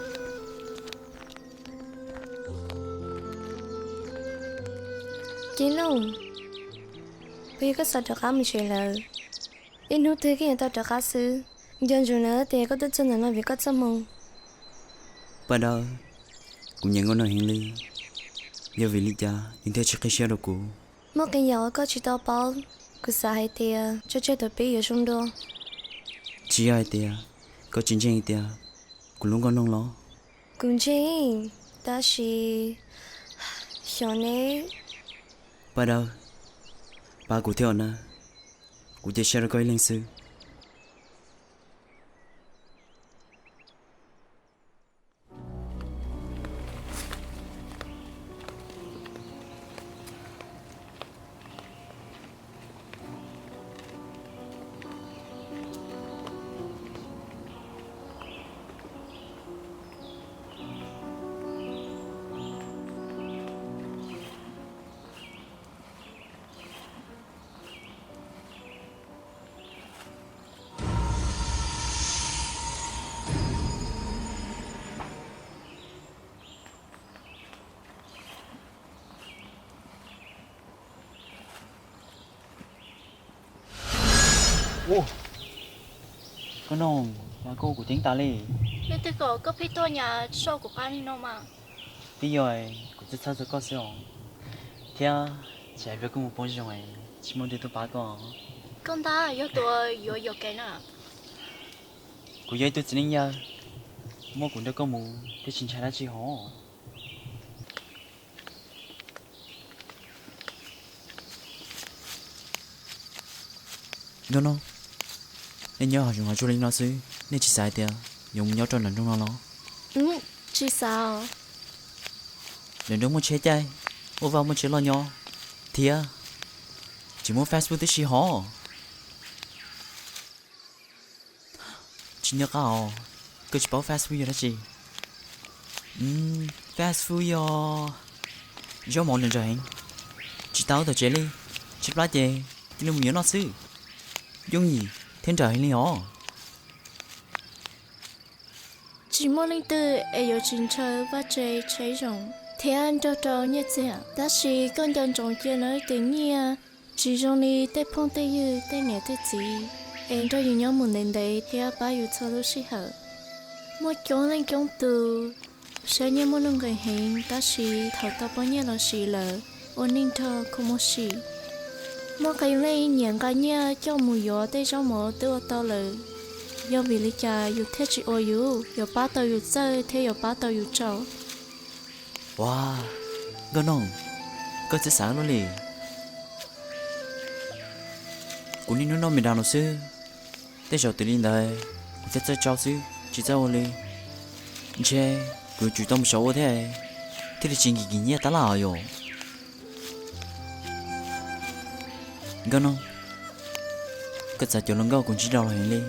Ceeb Looj, puas yog koj xav rov qab mus tsev lawm? Ib hnub twg koj yuav tau rov qab xwb. Nco ntsoov na tias koj tuaj txog ntawm no vim koj txoj hmoo. Paj Dawb, kuv nyiam Nkauj Noog heev li, yog vim li cas nws thiaj tsis qhib siab rau kuv? Muaj qee yam uas koj tsis tau paub, kuv xav hais tias tso tseg thaum pib yuav zoo dua. Tsis yog hais tias koj tsis ntseeg tias kuv hlub Nkauj Noog los? Kuv ntseeg, tab sis xyov ne. Paj Dawb, pab kuv thiab os na, kuv cia siab rau koj ib leeg xwb. Koj no, cas koj ua kuv ceeb tas li. Leej twg kom koj pheej tuaj nyas soj kuv qab li no mas? Twb yog kuv txhawj txhawj txog koj xwb os, thiab tsis hais vim koj mus poob zoo tsis muaj leej twg tuaj pab koj. Koj ntag yog tus yuav yuam kev na. Kuv yog ib tug txiv neej yawg, muab kuv nrog koj mus thiaj tsis ntshai dab tsi hos. Nkauj Noog, nej nyob hauv zoov hav tsuag li no xwb, nej tsis xav hais tias yuav mus nyob rau nram nroog no los? Tsis xav. Nram nroog muaj tsheb caij, muaj vaj muaj tsev loj nyob, thiab tsis muaj fast food tib si hos. Tsis nco qab os, koj tsis paub fast food yog dab tsi? Fast food yog zaub mov nrawm nrawm heev, tsis tau tom tsev li, tshaib plab ces cia li mus yuav noj xwb, yooj yim thiab nrawm heev li os. Tsis muaj leej twg es yuav tsis ntshaw vaj tse tsheb zoo thiab nrog rau nyiaj txiag, tab sis koj nco ntsoov cia nawb, ces nyiaj tsis zoo li tej phooj tej ywg tej niam tej txiv es nrog yus nyob mus ntev ntev thiab pab yus txhua lub sij hawm. Muaj coob leej coob tus saib nyiaj muaj nuj nqis heev, tab sis thaum tau poj niam los sis lawm ua neej nrog kuj muaj sim. Muaj qee leej nyiam nqa nyiaj coj mus yuav tej zaub mov twb ua tau lawm. Yog vim li cas yus thiaj tsis ua yus? Yuav pab tau yus txawj thiab yuav pab tau yus tsaug. Ua, Nkauj Noog, koj txawj xav luaj li. Kuv niaj hnub noj me das no xwb, tej zaum twb li ntawd kuv thiaj txawj tsaug xwb tsis txawj ua li. Ntshe kuv yuav tsum tau mus saum ua thiab, thiaj li tsis nkim nkim nyiaj tab laj os yom. Nkauj Noog, koj txav cov hluas nkauj kuv ntsib rau los heev li.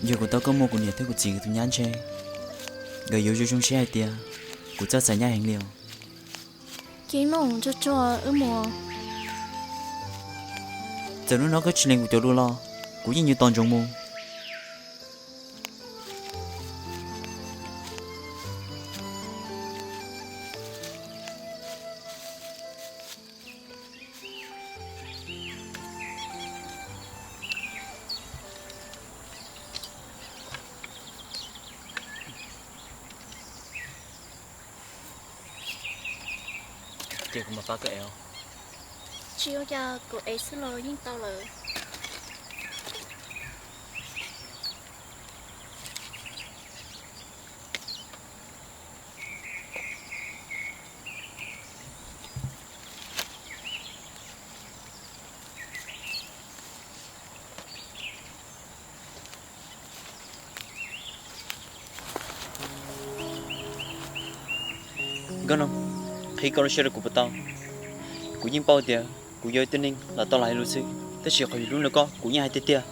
Yog kuv tau koj muaj kuv niam thiab kuv txiv nkawd tus nyab ntshe nkawd yuav zoo zoo siab hais tias kuv txawj txais nyab heev li os. Ceeb Noog, tsuag tsuag wb mus. Txawm hnub no koj tsis lees kuv cov lus los kuv yeej yuav tos ntsoov mus. Ces kuv mam pab koj ev. Tsis ua cas, kuv ev xwb los yeej tau lawm. Nkauj Noog, qhia koj lub siab rau kuv puas tau? Kuv yeej paub tias kuv yog ib tug neeg lam tau lam hais lus xwb, tab sis qhov yog lub no koj kuv yeej hais tiag tiag.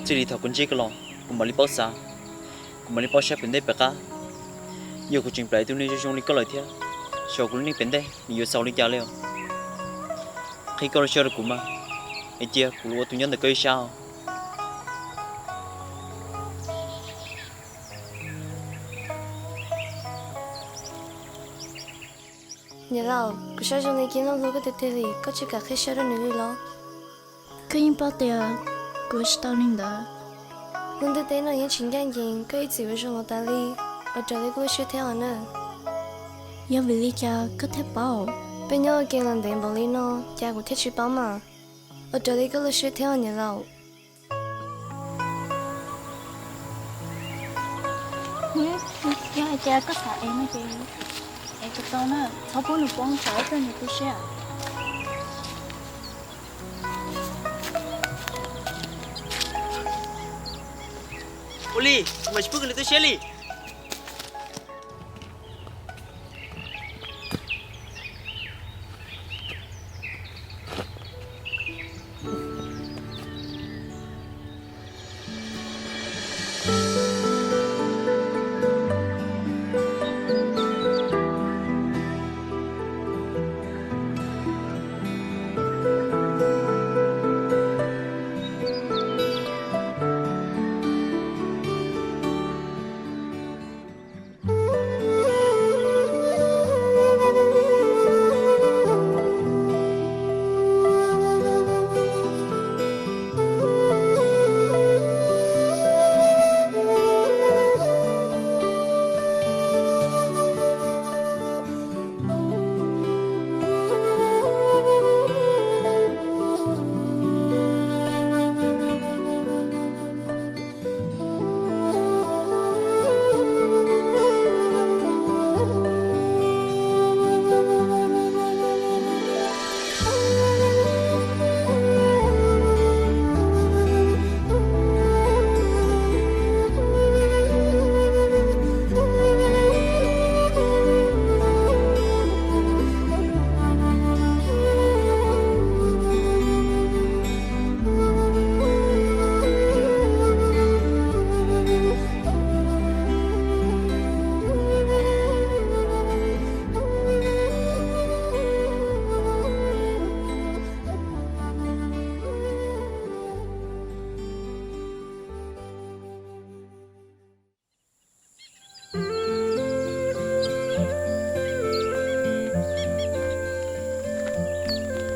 Txij li thaum kuv ntsib koj los kuv mam li paub xav, kuv mam li paub saib pem ntej pem qab. Yog kuv tseem plam ib tug neeg zoo zoo li koj lawm thiab, xyov kuv lub neej pem ntej nws yuav xaus li cas li os. Qhia koj lub siab rau kuv mas, es cia kuv los ua tus nyob ntawm koj ib sab os. Niam laus, kuv saib zoo li Ceeb Noog hlub koj tiag tiag li, koj tsis kam qhib siab rau nws li los? Koj yeej paub tias kuv tsis tau li ntawd. Lub ntiaj teb no yeej tsis ncaj ncees, koj ib txwm ua zoo los tas li, ua raws li koj lub siab thiab os na. Yog vim li cas koj thiaj paub? Peb nyob ua ke los ntev npaum li no, cas kuv thiaj tsis paub mas. Ua raws li koj lub siab thiab os niam laus. Yog hais tias koj xav ev no ces ev kom tau na, txhob pub nws poob tsam ib pliag nws tu siab. Ua li, mas tsis pub kom nws tu siab li.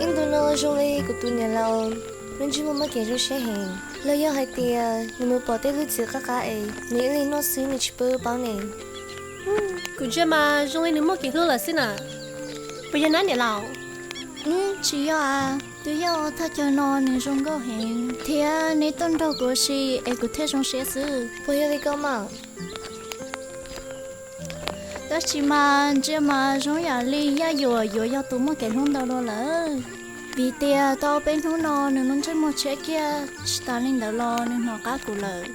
Ib ntu no zoo li kuv tus niam laus lub ntsej muag muaj kev zoo siab heev, los yog hais tias nws mus pom tej lub txim qab qab es nws ib leeg noj xwb nws tsis pub paub ne. Kuv ntsia mas zoo li nws muaj kev hlub lawm xwb na. Puas yog nab niam laus? Tsis yog a, twb yog thaj chaw no nws zoo nkauj heev thiab neb tuaj nrog kuv ua si es kuv thiaj zoo siab xwb. Puas yog li ko mas? Tab sis mas ntsia mas zoo yam li Yaj Yuam yuav yog tus muaj kev hlub ntau dua lawm. Vim tias tau peb hnub no nws lub ntsej muag tshiab kiag, tsis tas li ntawd los nws hnov qab kuv lawm.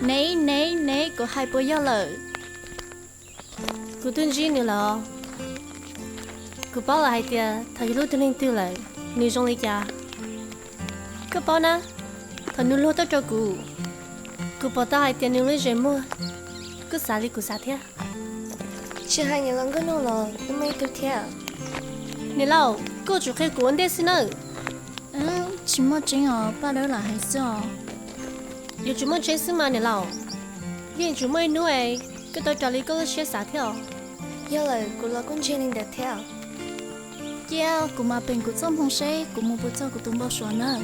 Nev nev nev, kuv hais puas yog lawm? Kuv twb ntsib nws lawm. Kuv paub lawm hais tias thaum yus hlub tus neeg twg lawm, nws zoo li cas. Koj paub na, thaum nws luag tuaj rau kuv, kuv pom tau hais tias nws lub ntsej muag kuj xav li kuv xav thiab. Tsis hais niam laus Nkauj Noog los twb muaj ib tug thiab. Niam laus, koj tsum qhia kuv ua ntej xwb nawb. Tsis muaj tseeb os, Paj Dawb lam hais xwb os. Yuav tsum muaj tseeb xwb mas niam laus, yeej tsum muaj ib hnub es koj tau raws li koj lub siab xav thiab os. Yog lawm, kuv los kuj ntseeg li ntawd thiab. Cia kuv mam peem kuv txoj hmoo seb kuv mus puas txog kuv tus npau suav nawb.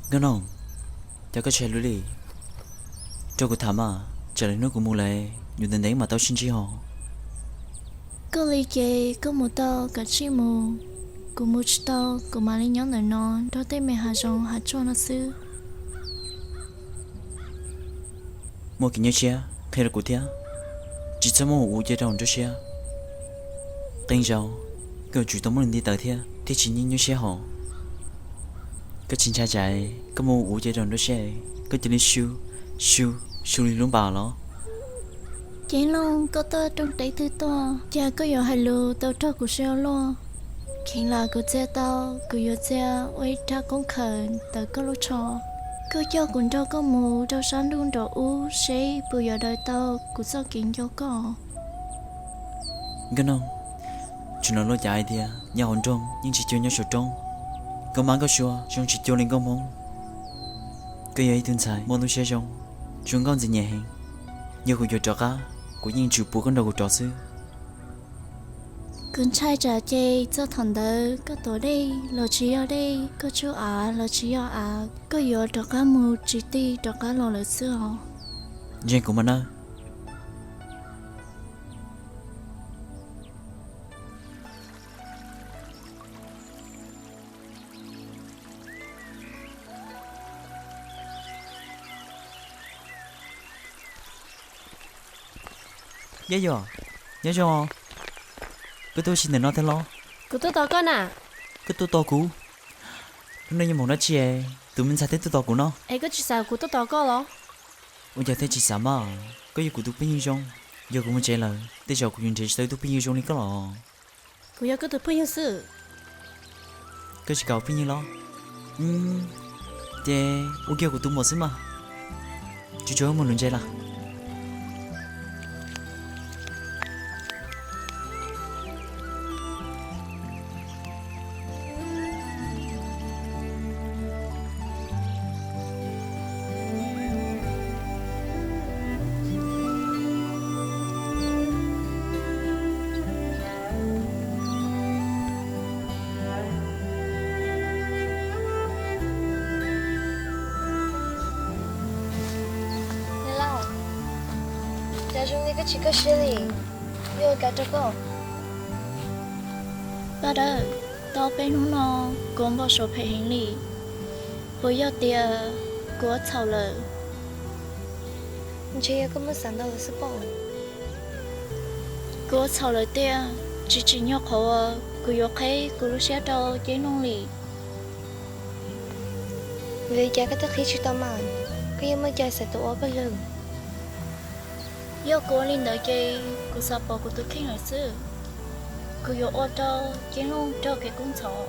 Nkauj Noog, cas koj tsis hais lus li? Rau kuv tham mas, tsam lwm hnub kuv mus lawm, yus ntev ntev mam tau sib ntsib ho. Koj li ces koj mus tau kav tsij mus, kuv mus tsis tau, kuv mam li nyob ntawm no nrog tej me hav zoov hav tsuag no xwb. Muaj kev nyuaj siab qhia rau kuv thiab, tsis txhob muab ua cia rau hauv nruab siab. Qee zaus koj yuav tsum tau muab nws nti taws thiab thiaj tsis nyuaj nyuaj siab hos. Koj tsis ntshai tsam koj muab ua cia rau hauv nruab siab, koj cia li su, su, su li lub npas los? Ceeb Looj, koj tuaj rooj teb twg tuaj, cas koj yuav hais lus tau raug kuv siab ua luaj. Kheev lam kuv txia tau, kuv yuav txia ua ib rab koob khawm tawm koj lub tsho. Koj coj kuv nrog koj mus rau sab ntuj nraum ub seb puas yuav daws tau kuv txoj kev nco koj. Nkauj Noog, tsuas hnov luag cas hais tias nyob hauv nroog yeej tsis cuag nyob saum roob. Nkauj Mab Nkauj Sua zoo tsis cuag li Nkauj Hmoob. Koj yog ib tug ntxhais muaj lub siab zoo, zoo nkauj ntxim nyiam heev. Yog kuv yuav rov qab, kuv yeej tsum pub koj nrog kuv rov xwb. Kuv ntshai tsam ces txog thaum ntawd koj tuav dej los tsis yog dej, koj tsub av los tsis yog av, koj yuav rov qab mus tsis tig rov qab los lawm xwb os. Ntseeg kuv mas nawb. Yaj Yuam, nyob zoo. Koj tuaj ua si ntawm no thiab los? Kuv tuaj tos koj na. Koj tuaj tos kuv? Hnub no yog hmoov dab tsi es tus me ntxhais thiaj tuaj tos kuv no? Es koj tsis xav kuv tuaj tos koj los? Ua cas thiaj tsis xav mas, koj yog kuv tus phooj ywg zoo. Yog kuv mus tsev lawm, tej zaum kuv yuav nrhiav tsis tau ib tug phooj ywg zoo li koj los. Kuv yog koj tus phooj ywg xwb. Koj tsis kam ua phooj ywg los? Ces ua kiag kuv tus muam xwb mas. Tsuas tsuas wb mus lus ntse lawm. Niam laus, cas zoo li koj tsis kaj siab li, yuav ua cas rau koj? Paj Dawb, tau peb hnub no kuv npau suav phem heev li. Puas yog tias kuv ua txhaum lawm? Ntshe yog koj muab xav ntau lawm xwb pob. Kuv ua txhaum lawm tiag, tsis tsim nyog qhov uas kuv yuav qheb kuv lub siab rau Ceeb Looj li. Vim li cas koj thiaj qhib tsis tau mas? Koj yeej muaj cai xav tus ua pawg lug. Yog kuv ua li ntawd ces kuv xav pov kuv tus kheej lawm xwb. Kuv yuav ua rau Ceeb Looj raug kev kub ntxhov.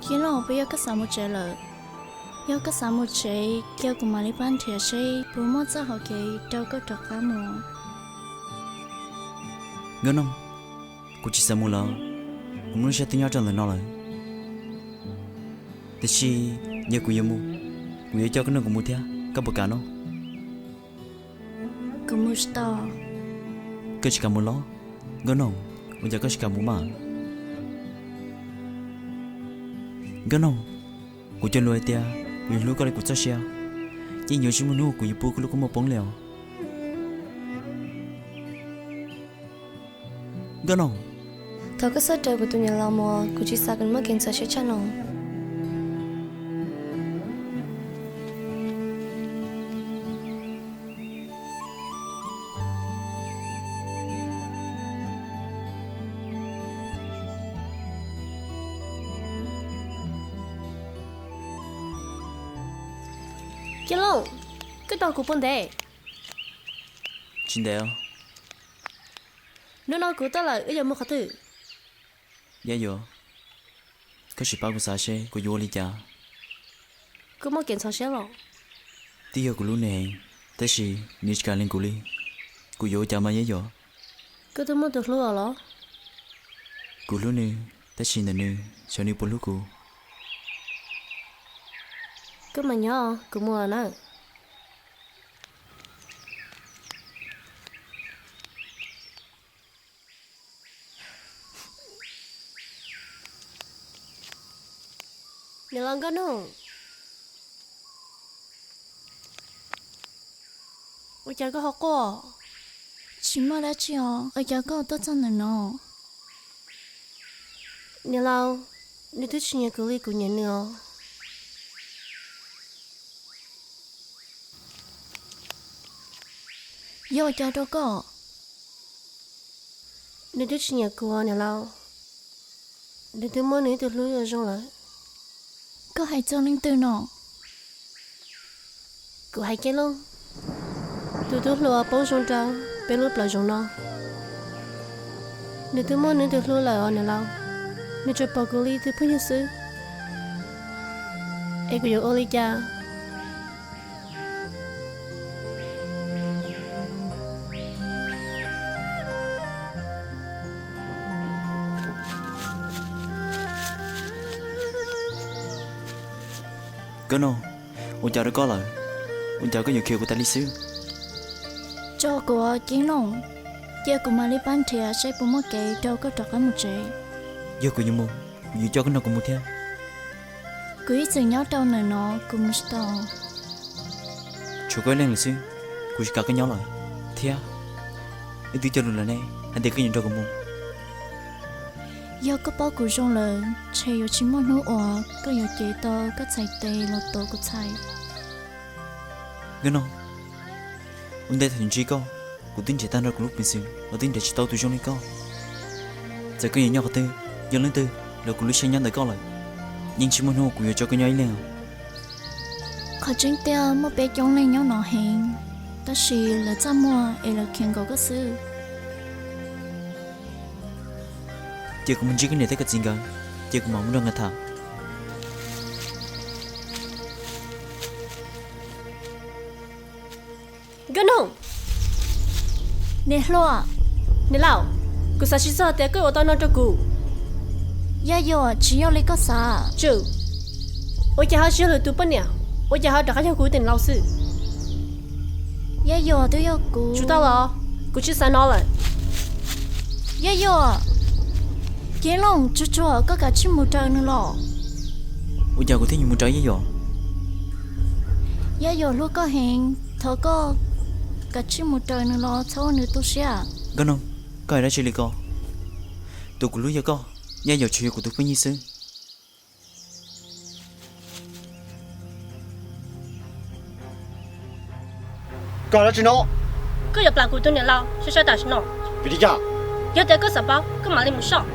Ceeb Looj, puas yog koj xav mus tsev lawm? Yog koj xav mus tsev, cia kuv mam li pab nrhiav seb puas muaj txoj hau kev rau koj rov qab mus. Nkauj Noog, kuv tsis xav mus lawm, kuv muaj lub siab twb nyob rau ntawm no lawm. Tiam sis yog kuv yuav mus, kuv yuav coj koj nrog kuv mus thiab, koj puas kam no? Kuv mus tsis tau. Koj tsis kam mus los? Nkauj Noog, ua cas koj tsis kam mus mas? Nkauj Noog, kuv cog lus hais tias kuv yuav hlub koj li kuv txoj sia, ces Ib nyuag tsis muaj hnub kuv yuav pub koj lub kua muag poob li os. Nkauj Noog, thov koj txhob raws kuv tus niam laus mus, kuv tsis xav kom nws muaj kev ntxhov siab tshaj no. Kiab Looj, koj tos kuv puas ntev? Tsis ntev os. Hnub no kuv tuaj lawm, wb yuav mus qhov twg? Yaj Yuam, koj sim pab kuv xav seb kuv yuav ua li cas. Koj muaj kev ntxhov siab los? Twb yog kuv hlub nws heev, tab sis nws tsis kam lees kuv li. Kuv yuav ua cas mas Yaj Yuam? Koj twb muaj tus hlub os los? Kuv hlub nws, tab sis ntawm nws, xyov nws puas hlub kuv. Koj mam nyob, kuv mus nawb. Niam laus Nkauj Noog, ua cas koj ho quaj? Tsis muaj dab tsi os, ua cas koj tuaj txog ntawm no? Niam laus, nws twb tsis nyiam kuv li kuv nyiam nws os. Yog ua cas rau koj? Nws twb tsis nyiam kuv os niam laus. Nws twb muaj nws ib tug hlub zoo lawm. Koj hais txog leej twg no? Kuv hais Kiab Looj, tus tub hluas poob zoo rau peb lub plawv zoov no. Nws twb muaj nws ib tug hlub lawm os niam laus. Nws tsuas pom kuv li tus phooj ywg xwb, es kuv yuav ua li cas? Nkauj Noog, ua cas rau koj lawm? Ua cas koj yuav khiav kuv tas li xwb? Tso kuv Kiab Looj, cia kuv mam li pab nrhiav saib puas muaj kev rau koj rov qab mus tsev. Yog kuv yuav mus, kuv yuav coj koj nrog kuv mus thiab. Kuv ib txwm nyob rau ntawm no, kuv mus tsis tau. Tshuav koj ib leeg lawm xwb, kuv tsis kam koj nyob lawm thiab. Wb twb cog lus lawm ne, hais tias koj yuav nrog kuv mus. Yog koj paub kuv zoo lawm, ntshe yuav tsis muaj hnub uas koj yuav cev tau koj txhais tes los tuav kuv txhais. Nkauj Noog, ua ntej thaum ntsib koj, kuv twb nrhiav tag nrho kuv lub peev xwm los twb nrhiav tsis tau tus zoo li koj. Txawm koj yuav nyob qhov twg, yog leej twg los kuv lub siab nyob ntawm koj lawm. Yeej tsis muaj hnub kuv yuav tso koj nyob ib leeg. Qhov tseeb tiag muaj peb coob leej nyob no heev, tab sis lawv txaj muag es lawv khiav nkaum koj xwb. Cia kuv mus ntsib koj niam thiab koj txiv nkawd, cia kuv mam mus nrog nkawd tham. Nkauj Noog. Niam hluas. Niam laus, kuv xav tsis txog tias koj ua tau no rau kuv. Yaj Yuam, tsis yog li koj xav. Tsum, ua cas ho tsis yog lwm tus poj niam, ua cas ho rov qab yog kuv tus niam laus xwb? Yaj Yuam, twb yog kuv. Tsum tau los, kuv tsis xav hnov lawm. Yaj Yuam, Kiab Looj, tsuag tsuag koj kav tsij mus raws nws los. Ua cas kuv thiaj yuav mus raws Yaj Yuam? Yaj Yuam hlub koj heev, thov koj kav tsij mus raws nws los, txhob ua nws tu siab. Nkauj Noog, koj hais dab tsi li ko? Tus kuv hlub yog koj, Yaj Yuam tsuas yog kuv tus phooj ywg xwb. Koj hais dab tsi no? Koj yuav plam kuv tus niam laus sab sab tam sim no. Vim li cas? Yog tias koj xav paub, koj mam li mus soj.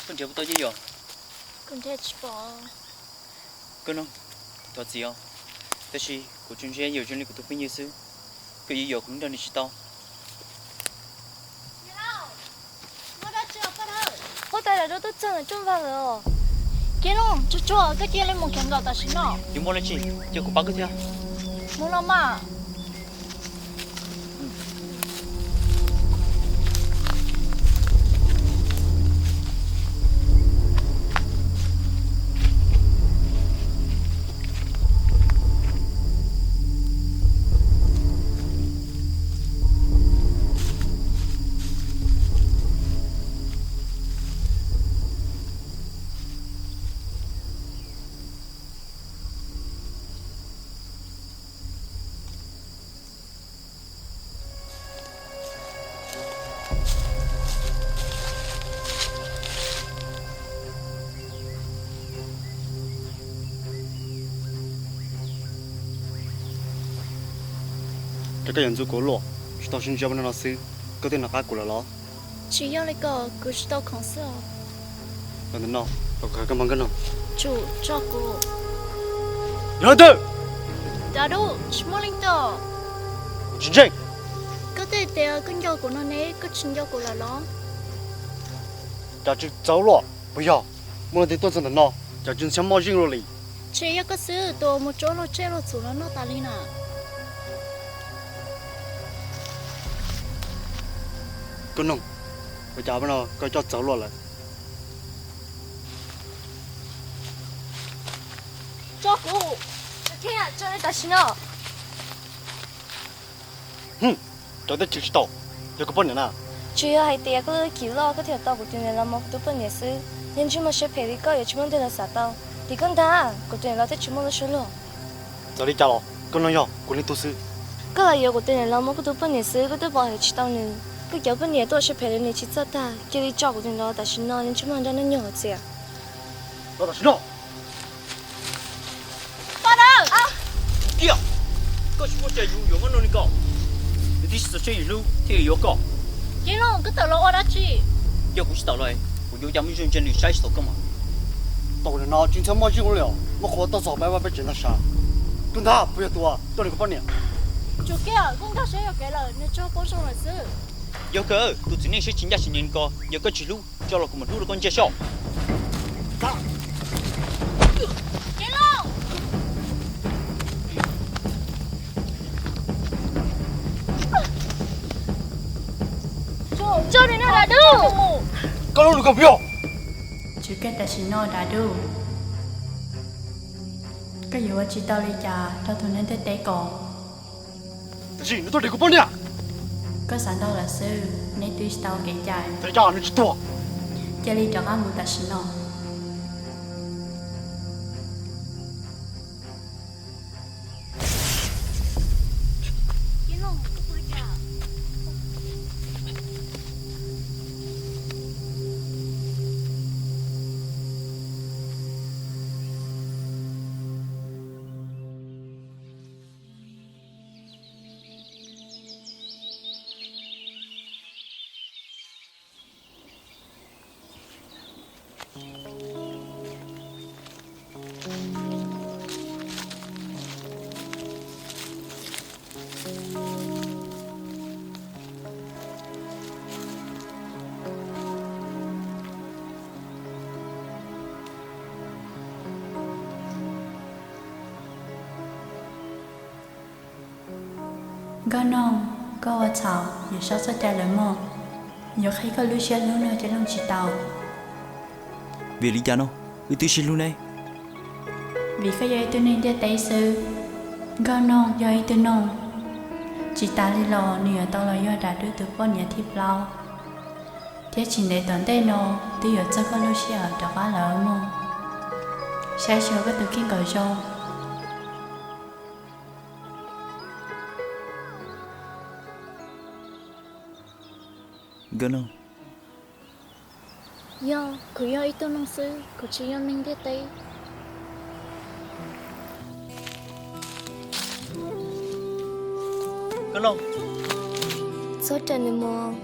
Koj nrhiav puas tau Yaj Yuam? Kuv nrhiav tsis pom. Koj no, thov txim os, tab sis kuv tsuas ntsia Yaj Yuam zoo li kuv tus phooj ywg xwb, koj yuav yuam kuv hlub nrog nws tsis tau. Huab tais Zam Ruab tuaj txog ntawm rooj vag lawm os. Kiab Looj, tsuag tsuag koj cia li mus khiav nkaum tam sim no. Yuav muaj dab tsi, cia kuv pab koj thiab. Mus los mas. Cas koj yuav ntxub kuv ua luaj, tsis tau sib ntsib ua no xwb, koj twb nco qab kuv lawm los? Tsis yog li ko, kuv tsis tau khoom xwb os. Los ntawm no, los kuv hais koj mloog Nkauj Noog. Tsum tso kuv. Yog leej twg? Dav Dub, tsis muaj leej twg. Kuv tsis ntseeg. Koj twb tias koj nco kuv no ne, koj tsis nco kuv lawm los? Cas tsis txawv luaj, puas yog? Muaj leej twg tuaj txog ntawm no, cas tsis ntxhiab moj zeej luaj li? Tsis yog koj xwb tus uas mus tsuab luag tsiaj luag txhu los noj tas li na. Nkauj Noog, ua cas no koj coj txawv luaj lawm? Tso kuv, tso nej tam sim no. Hwm, cov teb chaws tsis tau, yog kuv poj niam na. Tsis yog hais tias koj lub kim loj koj thiaj tau kuv tus niam los mus kuv tus poj niam xwb. Yeej tsis muaj siab phem li koj yuav tsis muaj ntej los xav tau. Tim koj ntag, kuv tus niam los thiaj tsis muaj lub suab luag. Txawm li cas los koj no yog kuv leej tub xwb. Koj los yuav kuv tus niam los mus kuv tus poj niam xwb, koj twb pom hais tsis tau nws. Koj cov poj niam tuaj siab phem li nws tsis txawj tag, cia li tso kuv tus niam los tam sim no, yeej tsis muaj nrog neb nyuag hauv txias. Los tam sim no. Poj niam! Kiag, koj tsis muaj cai yus yuav Nkauj Noog li ko. Nws twb tsis txaus siab yus hlub thiaj yuav koj. Ceeb Looj, koj tawm los ua dab tsi? Yog kuv tsis tawm los, kuv yuav ua cas muaj zog ntsia nws saib tsis taus koj mas. Tau kuv nim no tsis ntxhiab moj zeej li os, muaj qhua tuaj txog peb vaj peb tsev ntag sav. Tus ntag puas yog tus uas coj nws kuv poj niam? Tsum kiag, kuv nkag siab yog kev lawm, nws tsuas poob zoo lawm xwb. Yog kawg, tus txiv neej siab tsis ncaj tsis ncees ko, yog koj tsis hlub, tso los kuv mam hlub rau koj ntsia saib. Tso nws no Dav Dub. Koj lub lus koj pheej. Tsum kiag tam sim no Dav Dub. Koj yuav ua tsis tau li cas rau tus neeg ntiaj teb ko. Tab sis nws tuaj dim kuv poj niam. Koj xav ntau lawm xwb, neb twb tsis tau kev cai. Txawm yog nws tsis tuag, cia li rov qab mus tam sim no. Nkauj Noog, koj ua txhaum, yog sab txoj cai lawm mog. Yuav qhib koj lub siab hlub no Ceeb Looj tsis tau. Vim li cas no wb twb sib hlub ne? Vim koj yog ib tug neeg ntiaj teb xwb, Nkauj Noog yog ib tug noog. Tsis tas li los nws yuav tau los yog Dav Dub tus poj niam thib plaub, thiab tsis ntev tom ntej no twb yuav txog koj lub sij hawm rov qab lawm mog. Saib xyuas koj tus kheej kom zoo. Nkauj Noog. Yog, kuv yog ib tug noog xwb, kuv tsis yog neeg ntiaj teb. Nkauj Noog, txhob raws nws mus.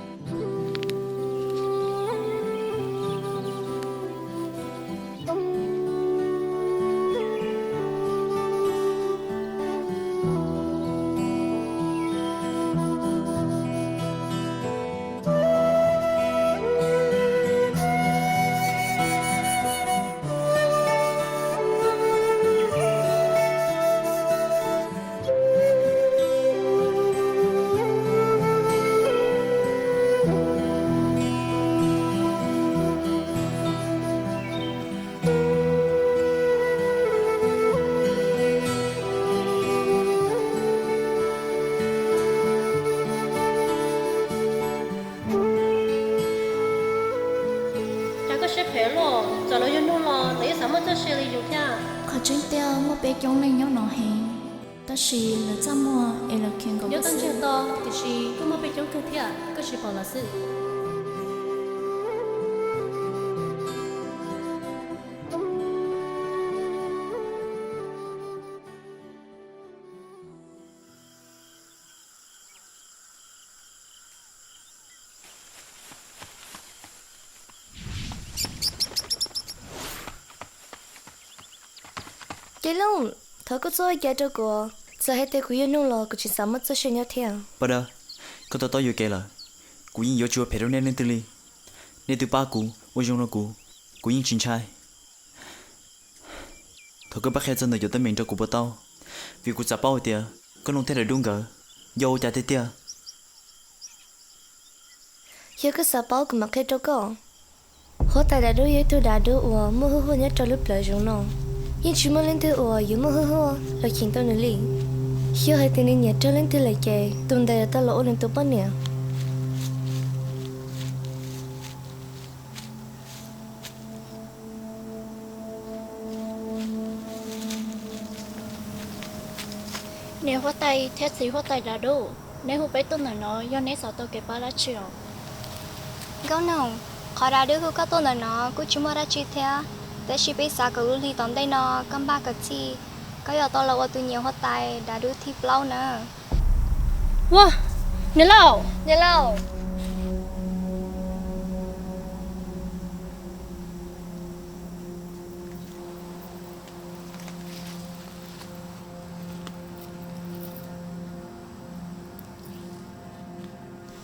Cas koj siab phem luaj, txawm lawv yog noog los lawv yeej xav muaj txoj sia li yus thiab. Qhov tseeb tiag muaj peb coob leej nyob no heev, tab sis lawv txaj muag es lawv khiav nkaus nyob tau ntsiag to, tiam sis kuj muaj peb coob kawg thiab, koj tsis pom lawm xwb. Ceeb Looj, thov koj txhob ua cas rau kuv, txawm hais tias kuv yuav nug los kuv tseem xav muaj txoj sia nyob thiab. Paj Dawb, koj to taub yuam kev lawm, kuv yeej yuav tsis ua phem rau nej leej twg li. Nej twb pab kuv ua zoo rau kuv, kuv yeej tsis ntshai. Thov koj pab qhia txog ntawm cov teeb meem rau kuv puas tau, vim kuv xav paub hais tias Koob Noog thiab Dav Dub nkawd yog ua cas tiag tiag. Yog koj xav paub kuv mam qhia rau koj. Huab tais Dav Dub yog ib tug dav dub uas muaj hwj huaj nyob rau lub plawv zoov no. Yeej tsis muaj leej twg uas yuav muaj hwj huaj los cheem tau nws li. Yog hais tias nws nyiam raug leej twg lawm ces tus ntawd yuav tau los ua nws tus poj niam. Niam huab tais thiab txiv huab tais Dav Dub, neb hu peb tuaj ntawm no yog neb xav tau kev pab dab tsi os? Nkauj Noog, qhov Dav Dub hu koj tuaj ntawm no kuj tsis muaj dab tsi thiab, tab sis peb xav kom lub hli tom ntej no koj npaj kom txhij, koj yuav tau los ua tus niam huab tais Dav Dub thib plaub na. Ua, niam laus, niam laus.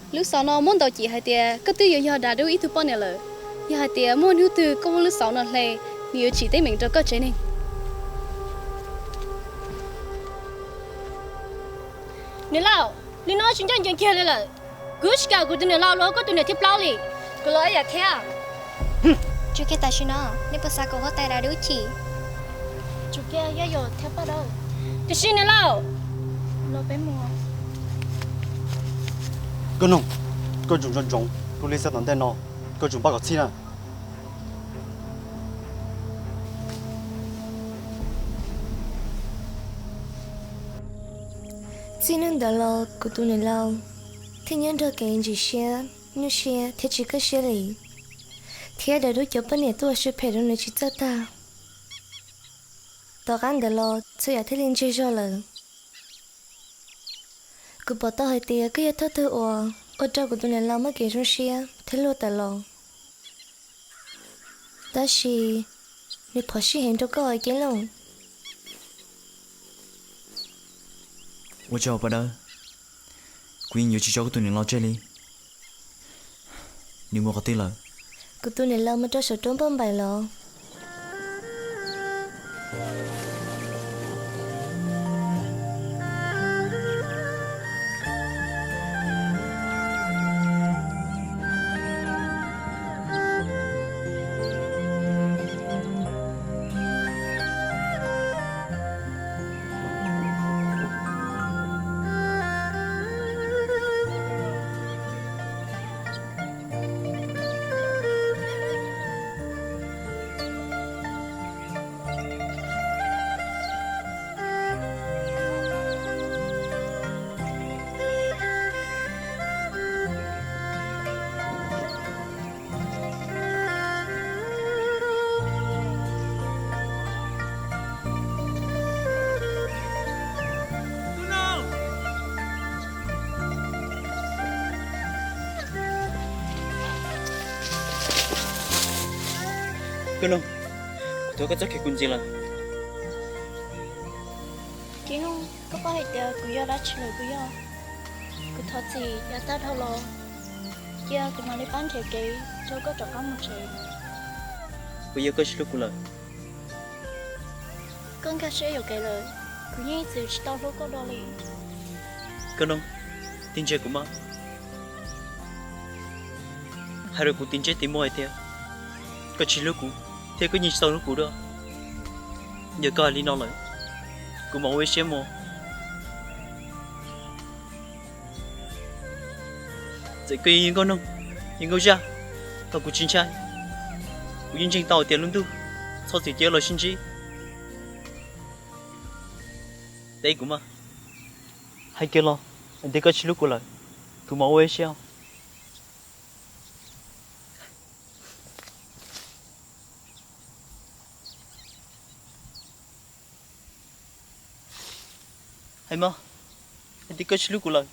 Lub xauv no muab ntaus cim hais tias koj twb yuav yog Dav Dub ib tug poj niam lawm. Yog hais tias muaj hnub twg koj muab lub xauv no hle, nws yuav tsim teeb meem rau koj tsev neeg. Niam laus, li no tsis ncaj ncees kiag li lawm. Kuv tsis kam kuv tus niam laus los ua koj tus niam thib plaub li. Kuv los ib yam thiab. Tsum kiag tam sim no, nej puas xav kom huab tais Dav Dub chim? Tsum kiag Yob Yuam thiab Paj Dawb. Tiam sis niam laus, los peb mus. Nkauj Noog, koj tsum nco ntsoov lub hli xauv tom ntej no, koj tsum npaj kom txhij na. Txij hnub ntawd los kuv tus niam laus thiaj nyob nrog kev ntsim siab, nyuaj siab thiab tsis kaj siab li, thiab Dav Dub cov poj niam tuaj ua siab phem rau nws tsis txawj tag. Tom qab ntawd los txhua yam thiaj li ntsiag zog lawm. Kuv pom tau hais tias koj yog thawj tug uas ua rau kuv tus niam laus muaj kev zoo siab thiab luag tawm los. Tab sis nws phom sij heev rau koj Ceeb Looj. Ua tsaug Paj Dawb, kuv yeej yuav tsis tso koj tus niam laus tseg li. Nws mus qhov twg lawm? Kuv tus niam laus mus rau saum roob Npauj Npaim los. Koj no, kuv thov koj txhob khaws kuv ntxiv lawm. Ceeb Looj, koj paub hais tias kuv yog dab tsi lawm puas yog? Kuv thov txim yav tag dhau los, cia kuv mam li pab nrhiav kev coj koj rov qab mus tsev. Puas yog koj tsis hlub kuv lawm? Koj nkag siab yuam kev lawm, kuv yeej txwv tsis tau hlub koj dua li. Koj no, tig ntsia kuv mas. Hais rau kuv tim ntsej tim muag hais tias koj tsis hlub kuv, thiab koj yeej tsis tau hlub kuv dua. Yog koj hais li no lawm, kuv mam ua ib siab mus. Txawm koj yog nkauj noog, yog nkauj zaj, los kuv tsis ntshai. Kuv yeej ntseeg tau tias lub ntuj txhob txwm cia los sib ntsib. Teb kuv mas, hais kiag los tias koj tsis hlub kuv lawm, kuv mam ua ib siab. Hais mas, hais tias koj tsis hlub kuv lawm.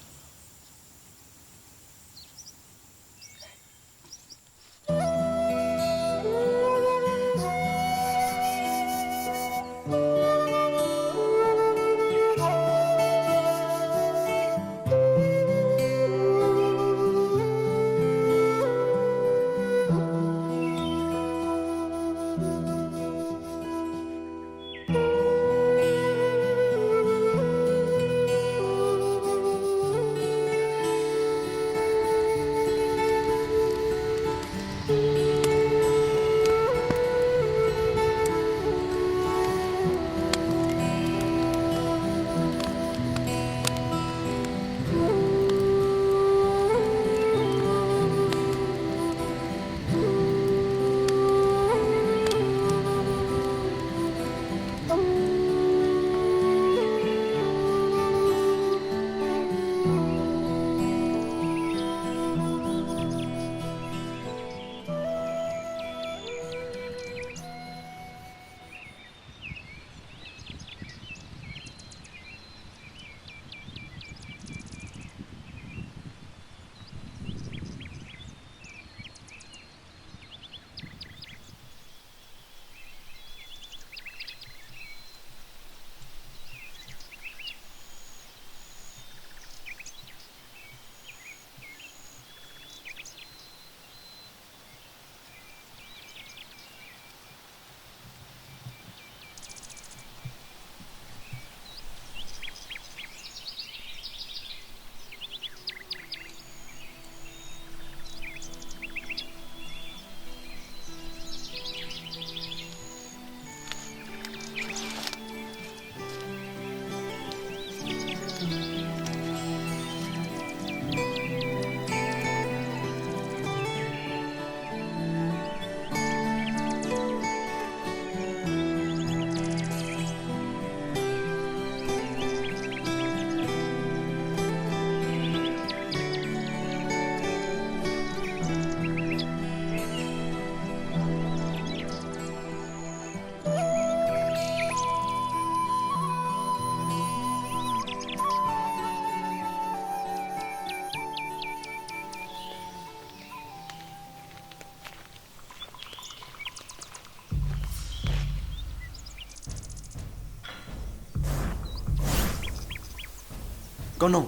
Nkauj Noog,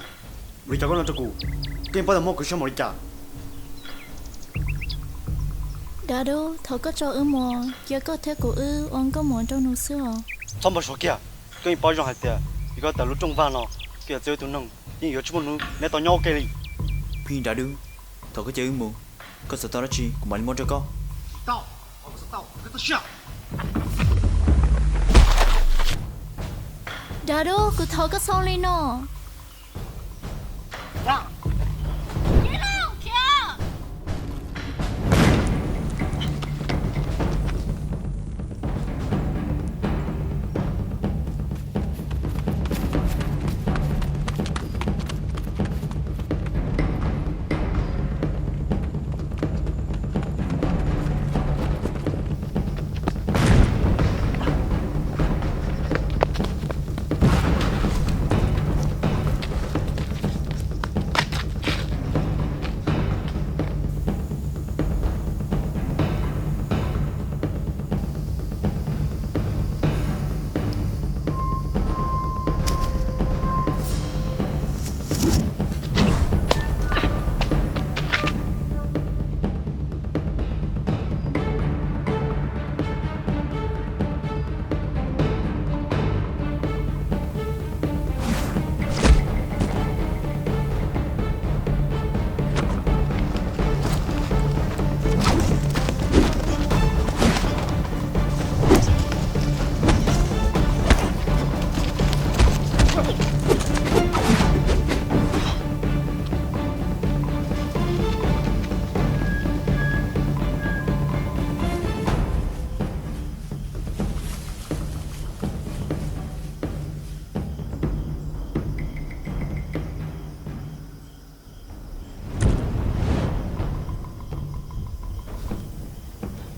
ua li cas koj no rau kuv? Koj yeej paub tias muaj kuv sab npaum li cas. Dav Dub, thov koj tso wb mus, cia koj thiab kuv wb ua nkauj muam nraug nus xwb os. Txhob npau suav kiag, koj yeej paub zoo hais tias yog koj tawm lub rooj vag no, koj yog txiv tus noog, yeej yuav tsis muaj hnub neb tau nyob ua ke li. Phim Dav Dub, thov koj cia wb mus, koj xav tau dab tsi kuv mam li muab rau koj. Dav Dub, kuv thov koj txhob li no.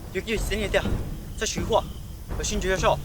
Yog koj xav li tiag, txhob swv huaj, koj sib ntsib soj.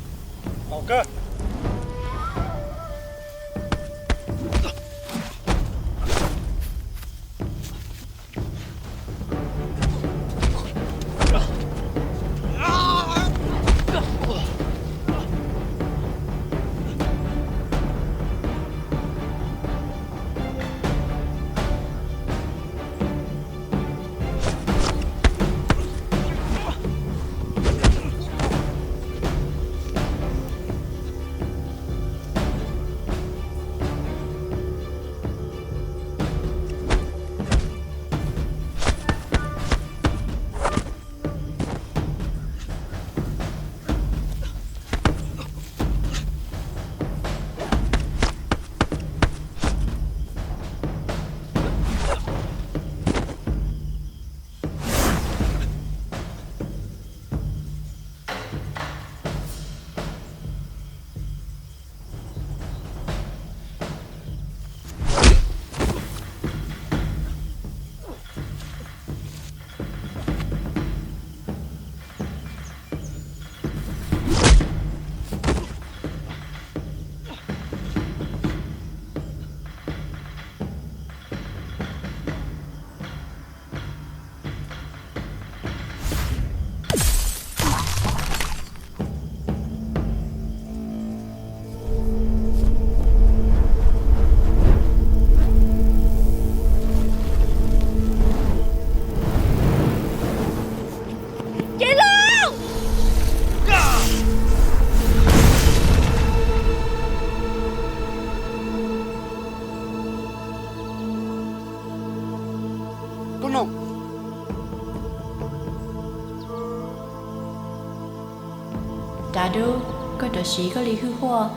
Dav Dub, koj rov siv koj li hwj huaj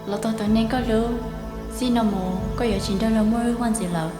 los tog tus neeg koj hlub, Txij no mus koj yuav tsis nrog luag muaj vaj ntxwv lawm.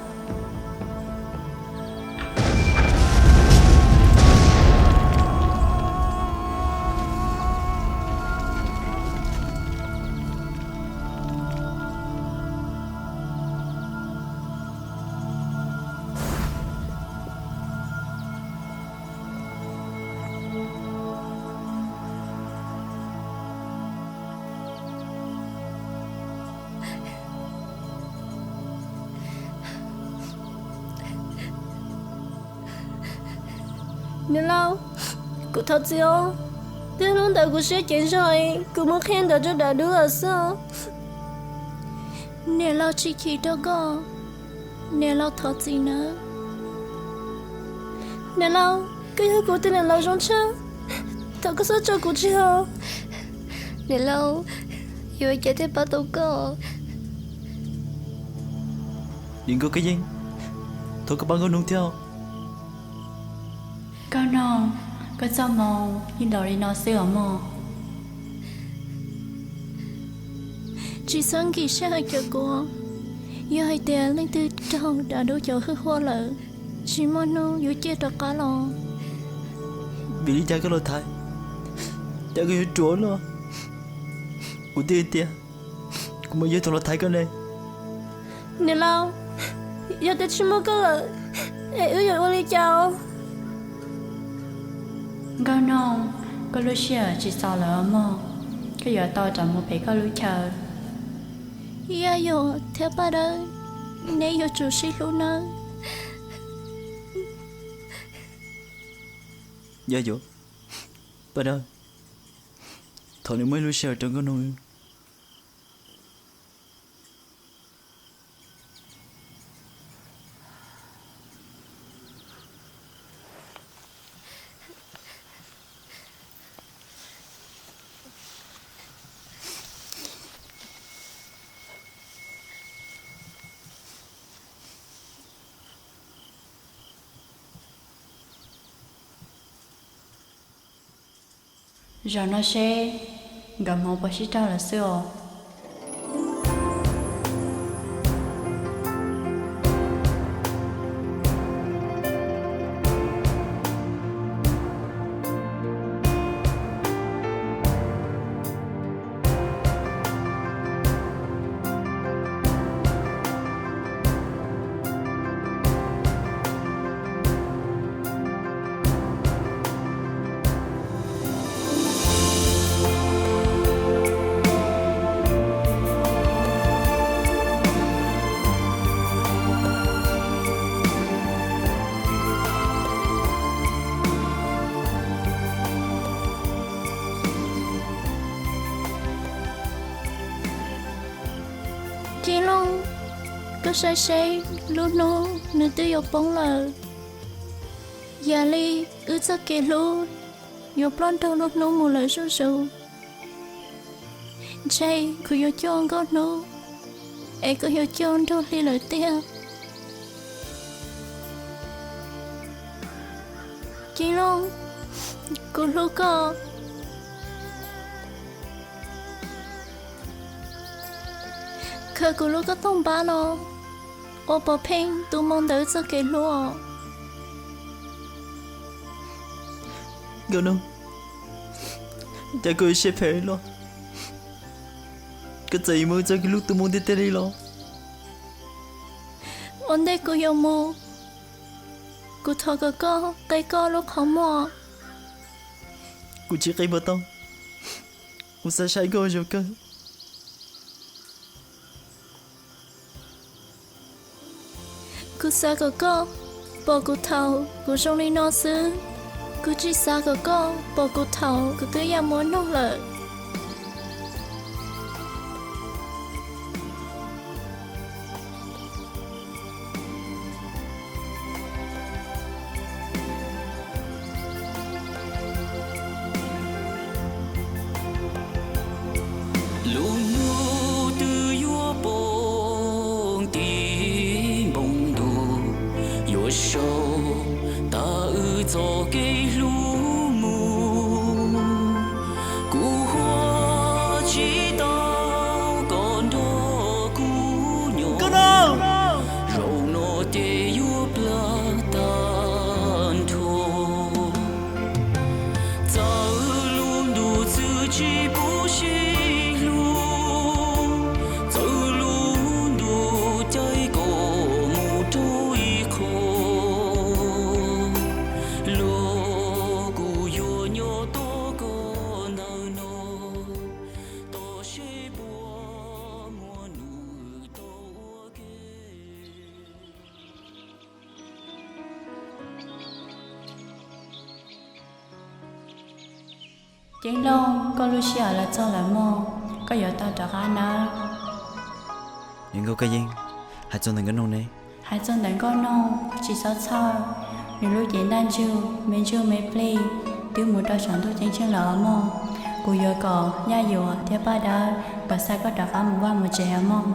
Niam laus, kuv thov txim os. Twb hnub ntawd kuv siab ceev zog, kuv muab qhia ntawd rau dav dub lawm xwb. Niam laus tsis chim rau koj, niam laus thov txim nawb. Niam laus, koj yog kuv tus niam laus zoo tshaj, thov koj txhob tso kuv tseg os. Niam laus, yuav ua cas thiaj pab tau koj? Niam nkauj Kab Yeej, thov koj pab Nkauj Noog thiab. Nkauj Noog, koj txoj hmoo yeej laus li no xwb os mog. Tsis txhob nkim siab hais cov kuv, yog hais tias leej twg raug dav dub cov hwj huam lawm, tsis muaj hnub yuav ciaj rov qab los. Vim li cas koj los thaiv? Cas koj yuav ruam los? Kuv twb tias kuv mam yog tus los thaiv koj ne. Niam laus, yog tias tsis muaj koj lawm, es wb yuav ua li cas os? Nkauj Noog, koj lub sij hawm tsis txaus lawm mog, koj yuav tau rov mus pem koj lub chaw. Yaj Yuam thiab Paj Dawb, neb yuav tsum sib hlub nawb. Yaj Yuam, Paj Dawb, thov neb muab ib lub sij hawm rau Nkauj Noog. Zaum no seb nkawd hmoov puas sib raug lawm xwb os. Ceeb Looj, koj saib seb, lub hnub nws twb yuav poob lawm. Yam li wb txoj kev hlub yuav ploj nrog lub hnub mus lawm zuj zus. Ntshe kuv yuav cuag Nkauj Hnub, es koj yuav cuag Nraug Hli lawm tiag. Ceeb Looj, kuv hlub koj. Khaws kuv lub koj tooj npab no ua pov pheej tu moo ntawm wb txoj kev hlub os. Nkauj Hnub, cas koj yuav siab phem li los? Koj txawm yuav muab wb txoj kev hlub tu moo tiag tiag li los? Ua ntej kuv yuav mus, kuv thov kom koj qe koj lub qhov muag. Kuv tsis qe puas tau, kuv xav saib koj ua zaum kawg. Kuv xav kom koj pom kuv thaum kuv zoo li no xwb. Kuv tsis xav kom koj pom kuv thaum kuv twb ya muab nug lawm. Lub hnub twb yuav poob, tiv npoo ntuj yuav sau, tas wb txoj kev hlub mus. Kuv Ceeb Looj, koj lub sij hawm los txog lawm mog, koj yuav tau rov qab nawb. Niam Nkauj Kab Yeeb, hais txog ntawm Nkauj Noog ne? Hais txog ntawm Nkauj Noog tsis txhob txhawj, nws lub cev ntaj ntsug me ntsuj me plig twb mus rau saum ntuj ceeb tsheej lawm os mog. Kuv yuav kom Yaj Yuam thiab Paj Dawb nkawd xa koj rov qab mus vaj mus tsev os mog.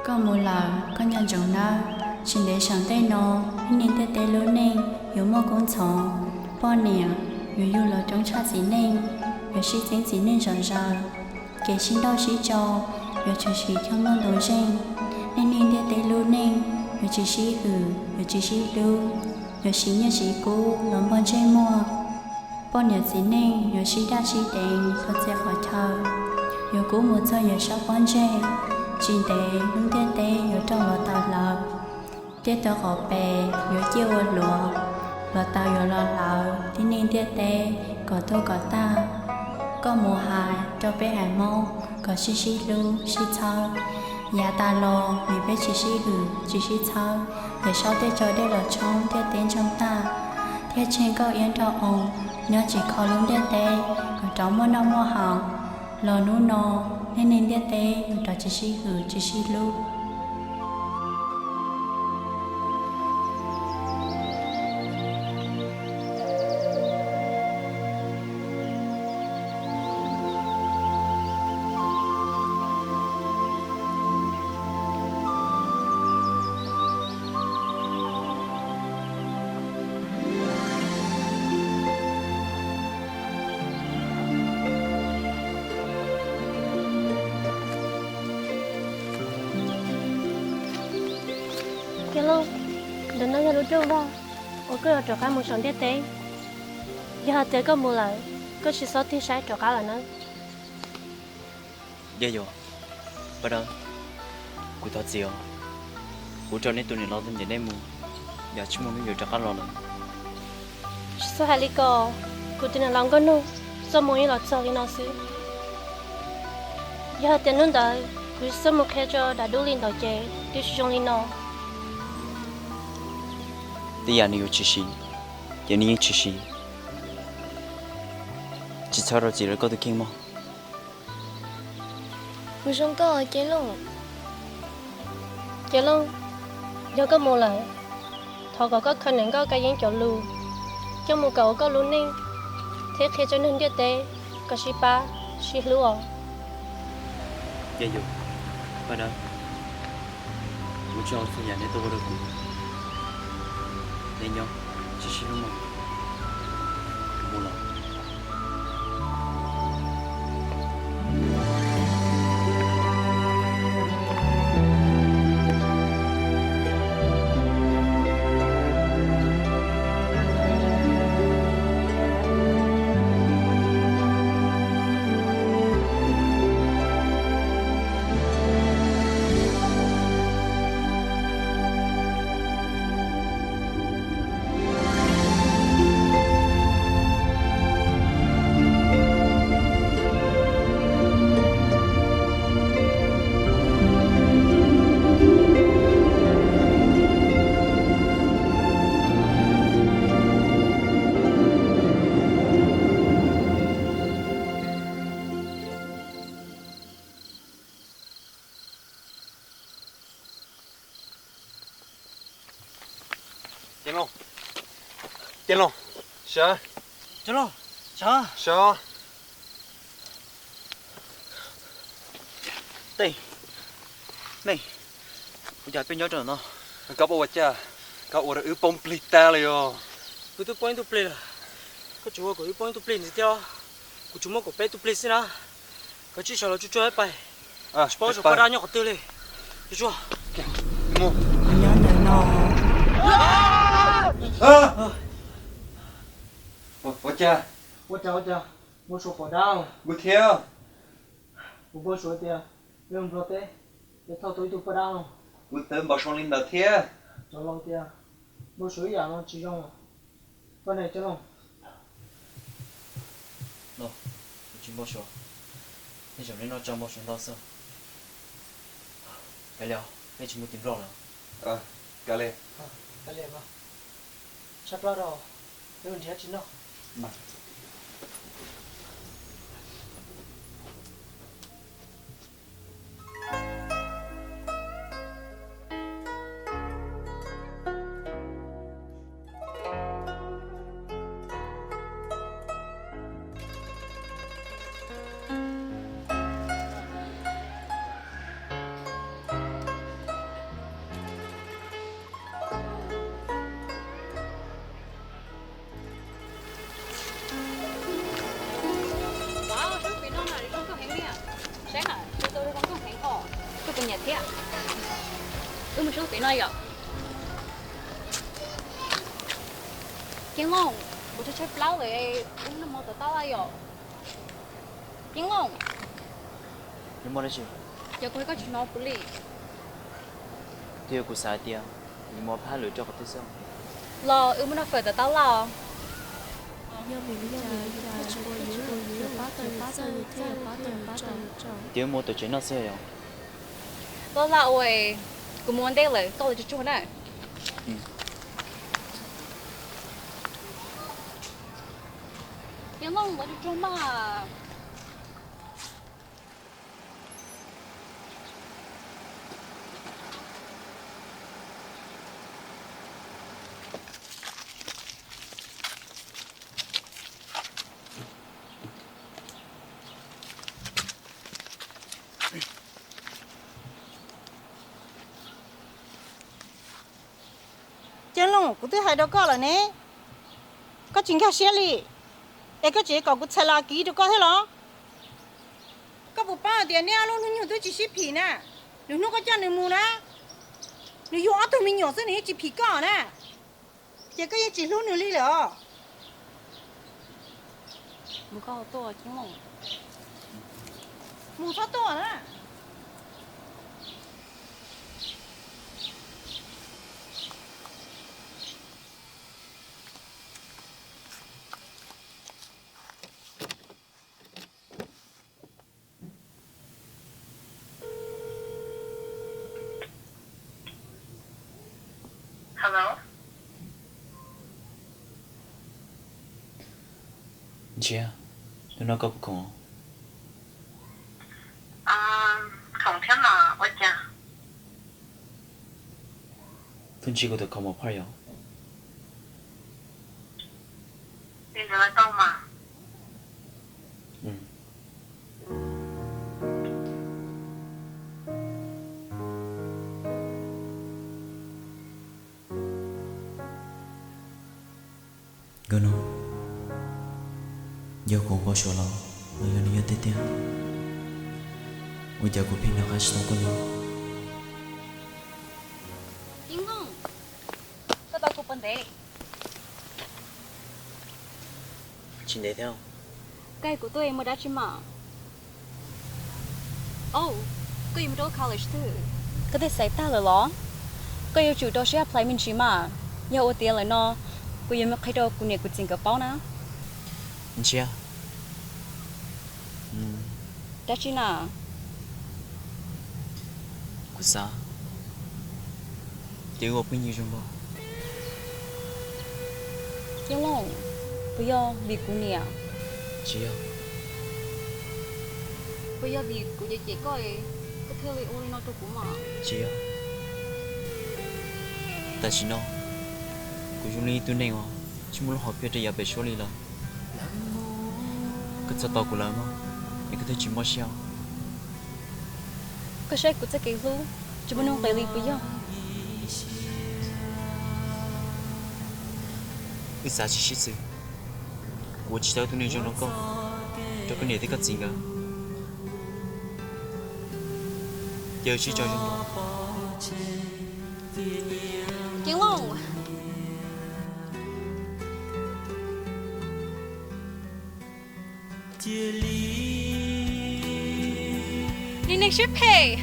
Koj mus lawm koj nco ntsoov nawb, tsis ntev saum ntej no, ib niag ntiaj teb lub neej yuav muaj koob ntxhov, poj niam yuav yug los coob tshaj txiv neej, yuav sib txeeb txiv neej zom zaws. Kev sib nrauj sib tso yuav tshwm sim coj nplooj ntoo zeej. Ib niag ntiaj teb lub neej yuav tsis sib hwm, yuav tsis sib hlub, yuav siv nyiaj siv kub los npog ntsej muag. Poj niam txiv neej yuav sib daj sib deev qhov txhia qhov chaw, yuav kub mus txog Yawm Saub pob ntseg. Tsis ntev lub ntiaj teb yuav raug hluav taws hlawv, tej tog qhov pes yuav ciaj ua hluav, hluav taws yuav los hlawv tib neeg ntiaj teb kom tuag kom tag. Koj mus hais rau peb haiv Hmoob kom sib sib hlub sib txhawb. Yav tas los vim peb tsis sib hwm tsis sib txhawb, Yawm Saub thiaj tso dej los tshoob ntiaj teb ntsoog tag, thiaj tsheej nkauj iab nraug oo nyob tsis kho lub ntiaj teb kom rov muaj noj muaj haus. Los hnub no, nej niag ntiaj teb yuav rov tsis sib hwm tsis sib hlub. Ceeb Looj, ntawm no yog lub rooj vag uas koj yuav rov qab mus saum ntiaj teb. Yog hais tias koj mus lawm, koj tsis txhob tig saib rov qab lawm nawb. Yaj Yuam, Paj Dawb, kuv thov txim os. Kuv rau neb tus niam laus tau ncaim nej mus, yam tsis muaj hnub yuav rov qab los lawm. Tsis txhob hais li ko, kuv tus niam laus Nkauj Noog txoj hmoo yeej los txog li no xwb. Yog hais tias hnub ntawd kuv tsis txhob mus qhia rau dab dub li ntawd ces twb tsis zoo li no. Tej yam nws yuav tshwm sim ces nws yeej tshwm sim, tsis txhob rau txim rau koj tus kheej mog. Kuv zoo koj Ceeb Looj. Ceeb Looj, yog koj mus lawm, thov kom koj khaws niam Nkauj Kab Yeeb cov lus coj mus kawm hauv koj lub neej thiab qhia rau neeg ntiaj teb kom sib pab sib hlub os. Yaj Yuam, Paj Dawb, kuv tsis ua txhua yam nej tuaj ua rau kuv. Nej nyob tsis sib hlub mog, kuv mus lawm. Ceeb Looj, Ceeb Looj, sawv. Ceeb Looj, sawv. Sawv. Tej, nej, ua cas peb nyob rau no? Koj puas ua cas, koj ua rau wb poob plig tag li os. Wb twb poob ib tug plig lawm, koj tseem ua kom wb poob ib tug plig ntxiv thiab. Kuv tsuas muaj kaum peb tug plig xwb na. Koj tsib sawv los tsuag tsuag pais, tsis paub xyov poj dab nyob qhov twg li. Tsuag tsuag. Nyob ntawm no. Ua cas? Ua cas, ua cas? Npau suav poj dab. Kuv thiab. Kuv npau suav tias peb mus Nplog teb, peb thauj tau ib tug poj dab no. Kuv txawm npau suav li ntawd thiab. Cov laus tias npau suav ib yam no tsis zoo. Koj ne Ceeb Looj? Los, kuv tsis npau suav. Tej zaum li no tso npau suav ntau xwb. Kav liam, peb tsis mus tim Nplog lawm. Kav liam. Kav liam, tshaj plaws rau, peb mus nrhiav tsis noj. Kuv nyiam thiab. Wb mus sub pem no yom. Ceeb Looj, kuv tshaib tshaib plab lawm, wb noj mov tawm tab laj yom. Ceeb Looj, cov kuv hais koj tsis hnov kuv li. Twb yog kuv xav hais tias yuav mus phab lwm rau qhov twg xwb. Los wb mus noj fawm tawm tab laj os. Ces wb mus tom tsev noj xwb yom. Los laj ua, kuv mus ua ntej lawm, koj los tsuag tsuag na. Ceeb Looj, los tsuag tsuag mas. Ceeb Looj, kuv twb hais rau koj lawm ne, koj tsis nkag siab li, es koj tseem kom kuv txhais los kiv rau koj thiab los? Koj puas paub hais tias neb ob lub hnub nyoog twb tsis sib phim na? Lwm hnub koj coj nws mus na, nws yug ob tug me nyuam xwb nws yeej tsis phim koj na. Ces koj yeej tsis hlub nws li lawm os. Mus koj tuaj Ceeb Looj. Mus txhob tuaj na. Ntsia, hnub no koj puas khoom? Khoom thiab mas, ua cas? Koj ntsib kuv tom Commerce Park yom? Li ntawd tau mas. Nkauj Noog, yog kuv npau suav los los yog nws yog tiag tiag, ua cas kuv pheej nco qab tsis tau koj li? Ceeb Looj, koj tos kuv puas ntev? Tsis ntev thiab. Koj hais kuv tuaj muaj dab tsi mas? Au, koj yuav mus rau college twg? Koj twb xaiv tag lawm los? Koj yuav tsum rau siab apply me ntsis mas. Yog ua tiav lawm no, kuv yuav mus qhia rau kuv niam kuv txiv nkawd paub na. Ntsia. Dab tsi na? Kuv xav tias wb ua phooj ywg zoo nkaus. Ceeb Looj, puas yog vim kuv niam? Tsis yog. Puas yog vim kuv cem cem koj, koj thiaj li ua li no rau kuv mas? Tsis yog. Tam sim no kuv zoo li ib tug neeg uas tsis muaj lub hom phiaj rau yav pem suab li lawm. Koj txhob tos kuv lawm mog, es koj thiaj tsis mob siab. Koj saib kuv txoj kev hlub tsis muaj nuj nqis li puas yog? Wb xav tsis sib txwv, kuv ua tsis tau tus neeg zoo rau koj, rau koj niam thiab koj txiv nkawd. Ces wb sib tso zoo. Ceeb Looj, niag neeg siab phem.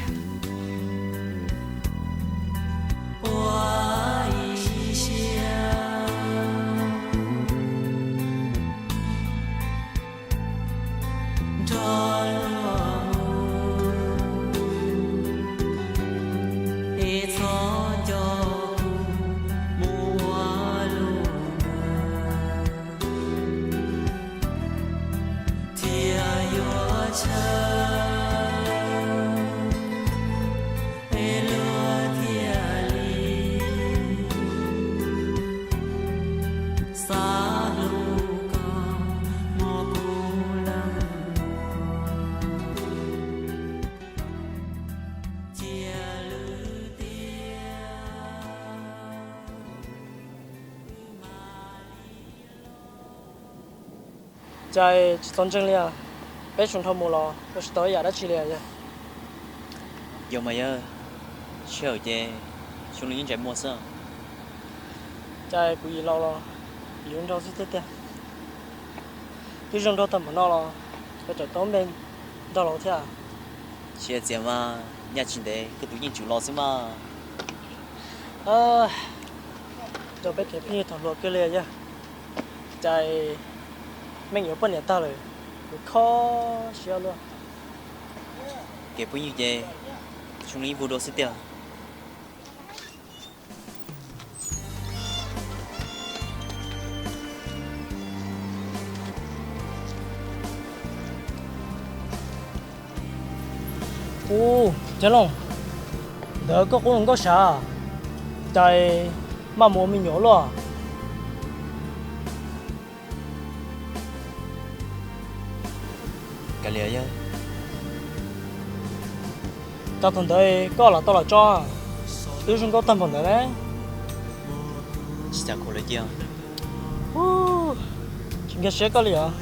Cas tsis txaus ntseeg li os, peb tsum nrho mus los ua tsis tau ib yam dab tsi li os. Yog mas yawg, sij hawm ces xyoo li ib ntsais muag xwb. Cas kuv yim laus los yuav nrau xwb tiag tiag. Twb zoo nraug tag npaum no los yuav tsam tau npe nrog laus thiab. Tsis hais txias mas, nyaj tsis ntev koj tus yeej tsum los xwb mas. Nrog peb kev pheej yig thaum hluas kiag li yawg. Cas meej yuav poj niam tag lawm, kuv kho siab luaj. Kev pheej yig ces xyoo li ib vuag dua xwb tiag. Ub, Ceeb Looj, ntawd koj qub hluas nkauj sav, cas maj mus ua me nyuam luaj. Kav liam, cas thaum ntawd koj lam tau los tso, twb zoo nkauj tag npaum ntawd ne. Tsis tas khuv lawv cia. Tsis nkag siab koj li os.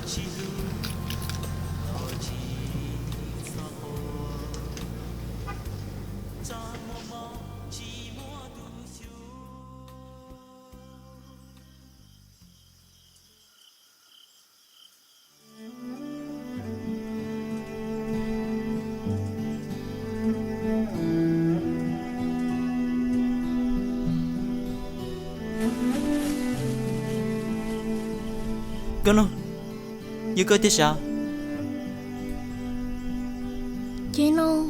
Koj no, yog koj tiag sav? Ceeb Looj,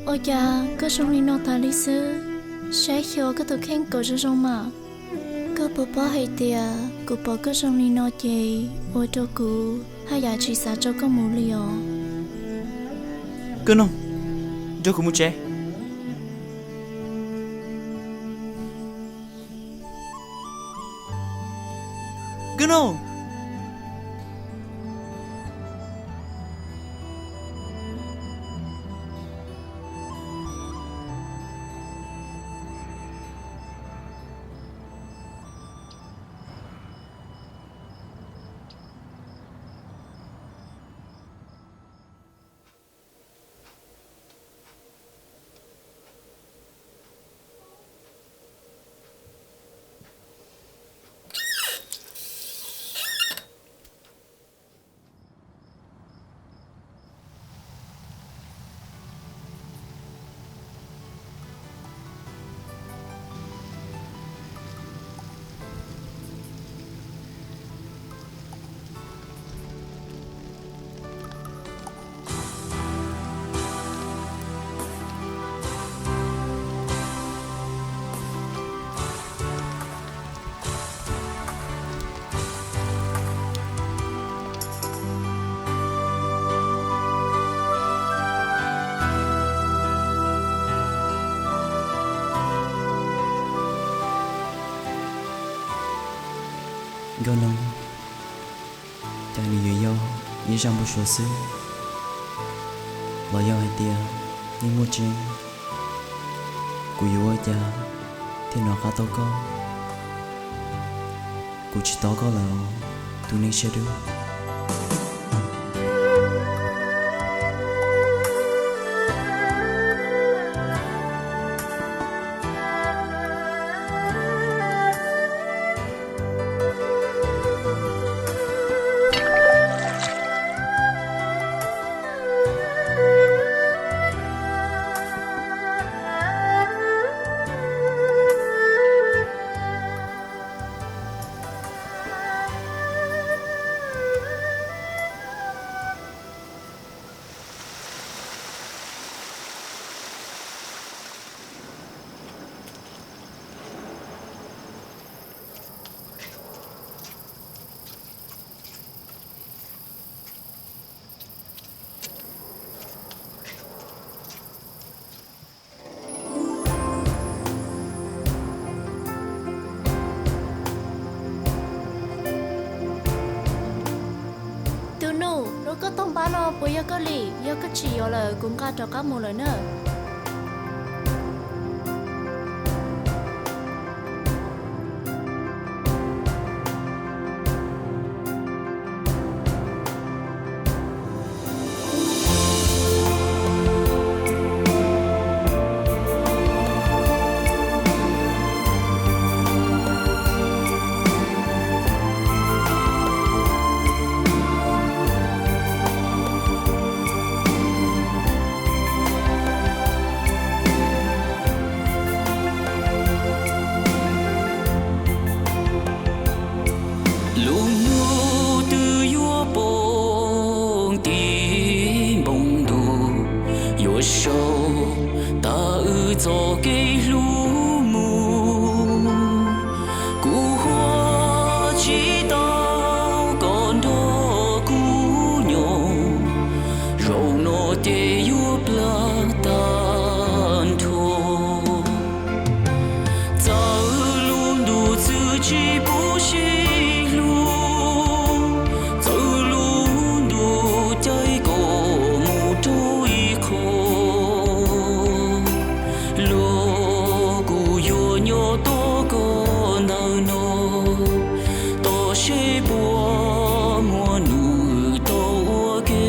ua cas koj zoo li no tas li xwb? Saib xyuas koj tus kheej kom zoo zoo mas. Koj puas paub hais tias kuv pom koj zoo li no ces ua rau kuv haj yam tsis xav tso koj mus li os. Koj no, nrog kuv mus tsev. Koj no. Nkauj Noog, cas nws yuav yog ib zaj npau suav xwb, los yog hais tias yeej muaj tseeb? Kuv yuav ua cas thiaj nov qab tau koj? Kuv tsis tos koj lawm os, tus neeg siab dub. Tus nus, lub koj tog npab no puas yog koj li? Yog koj tsis yuav lawm, kuv nqa rov qab mus lawm na. txoj kev hlub mus, kuv huam tsis tau koj nrog kuv nyob, zaum no ces yuav plab tag nrho. Txawm lub ntuj txwv tsis pub sib hlub, txawm lub ntuj caij koj mus rau ib qho, los kuv yuav nyob tos koj ntawm no, tos seb puas muaj nws tau ua ke.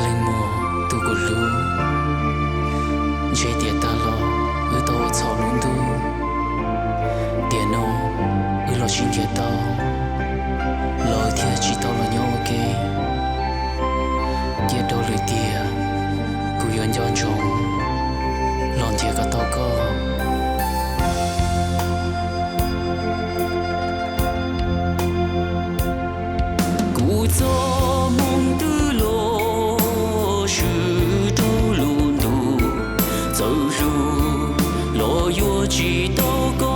Leej muam tus kuv hlub, ntshe tiam tas los wb tau ua txhaum lub ntuj. Tiam no wb los sib nrhiav tau, los wb thiaj tsis tau los nyob ua ke. Cia rau lwm tiam, kuv yuav nco ntsoov los nrhiav kom tau koj. Kuv txoj hmoo twb los swb rau lub ntuj, txawm hlub los yuav tsis tau koj.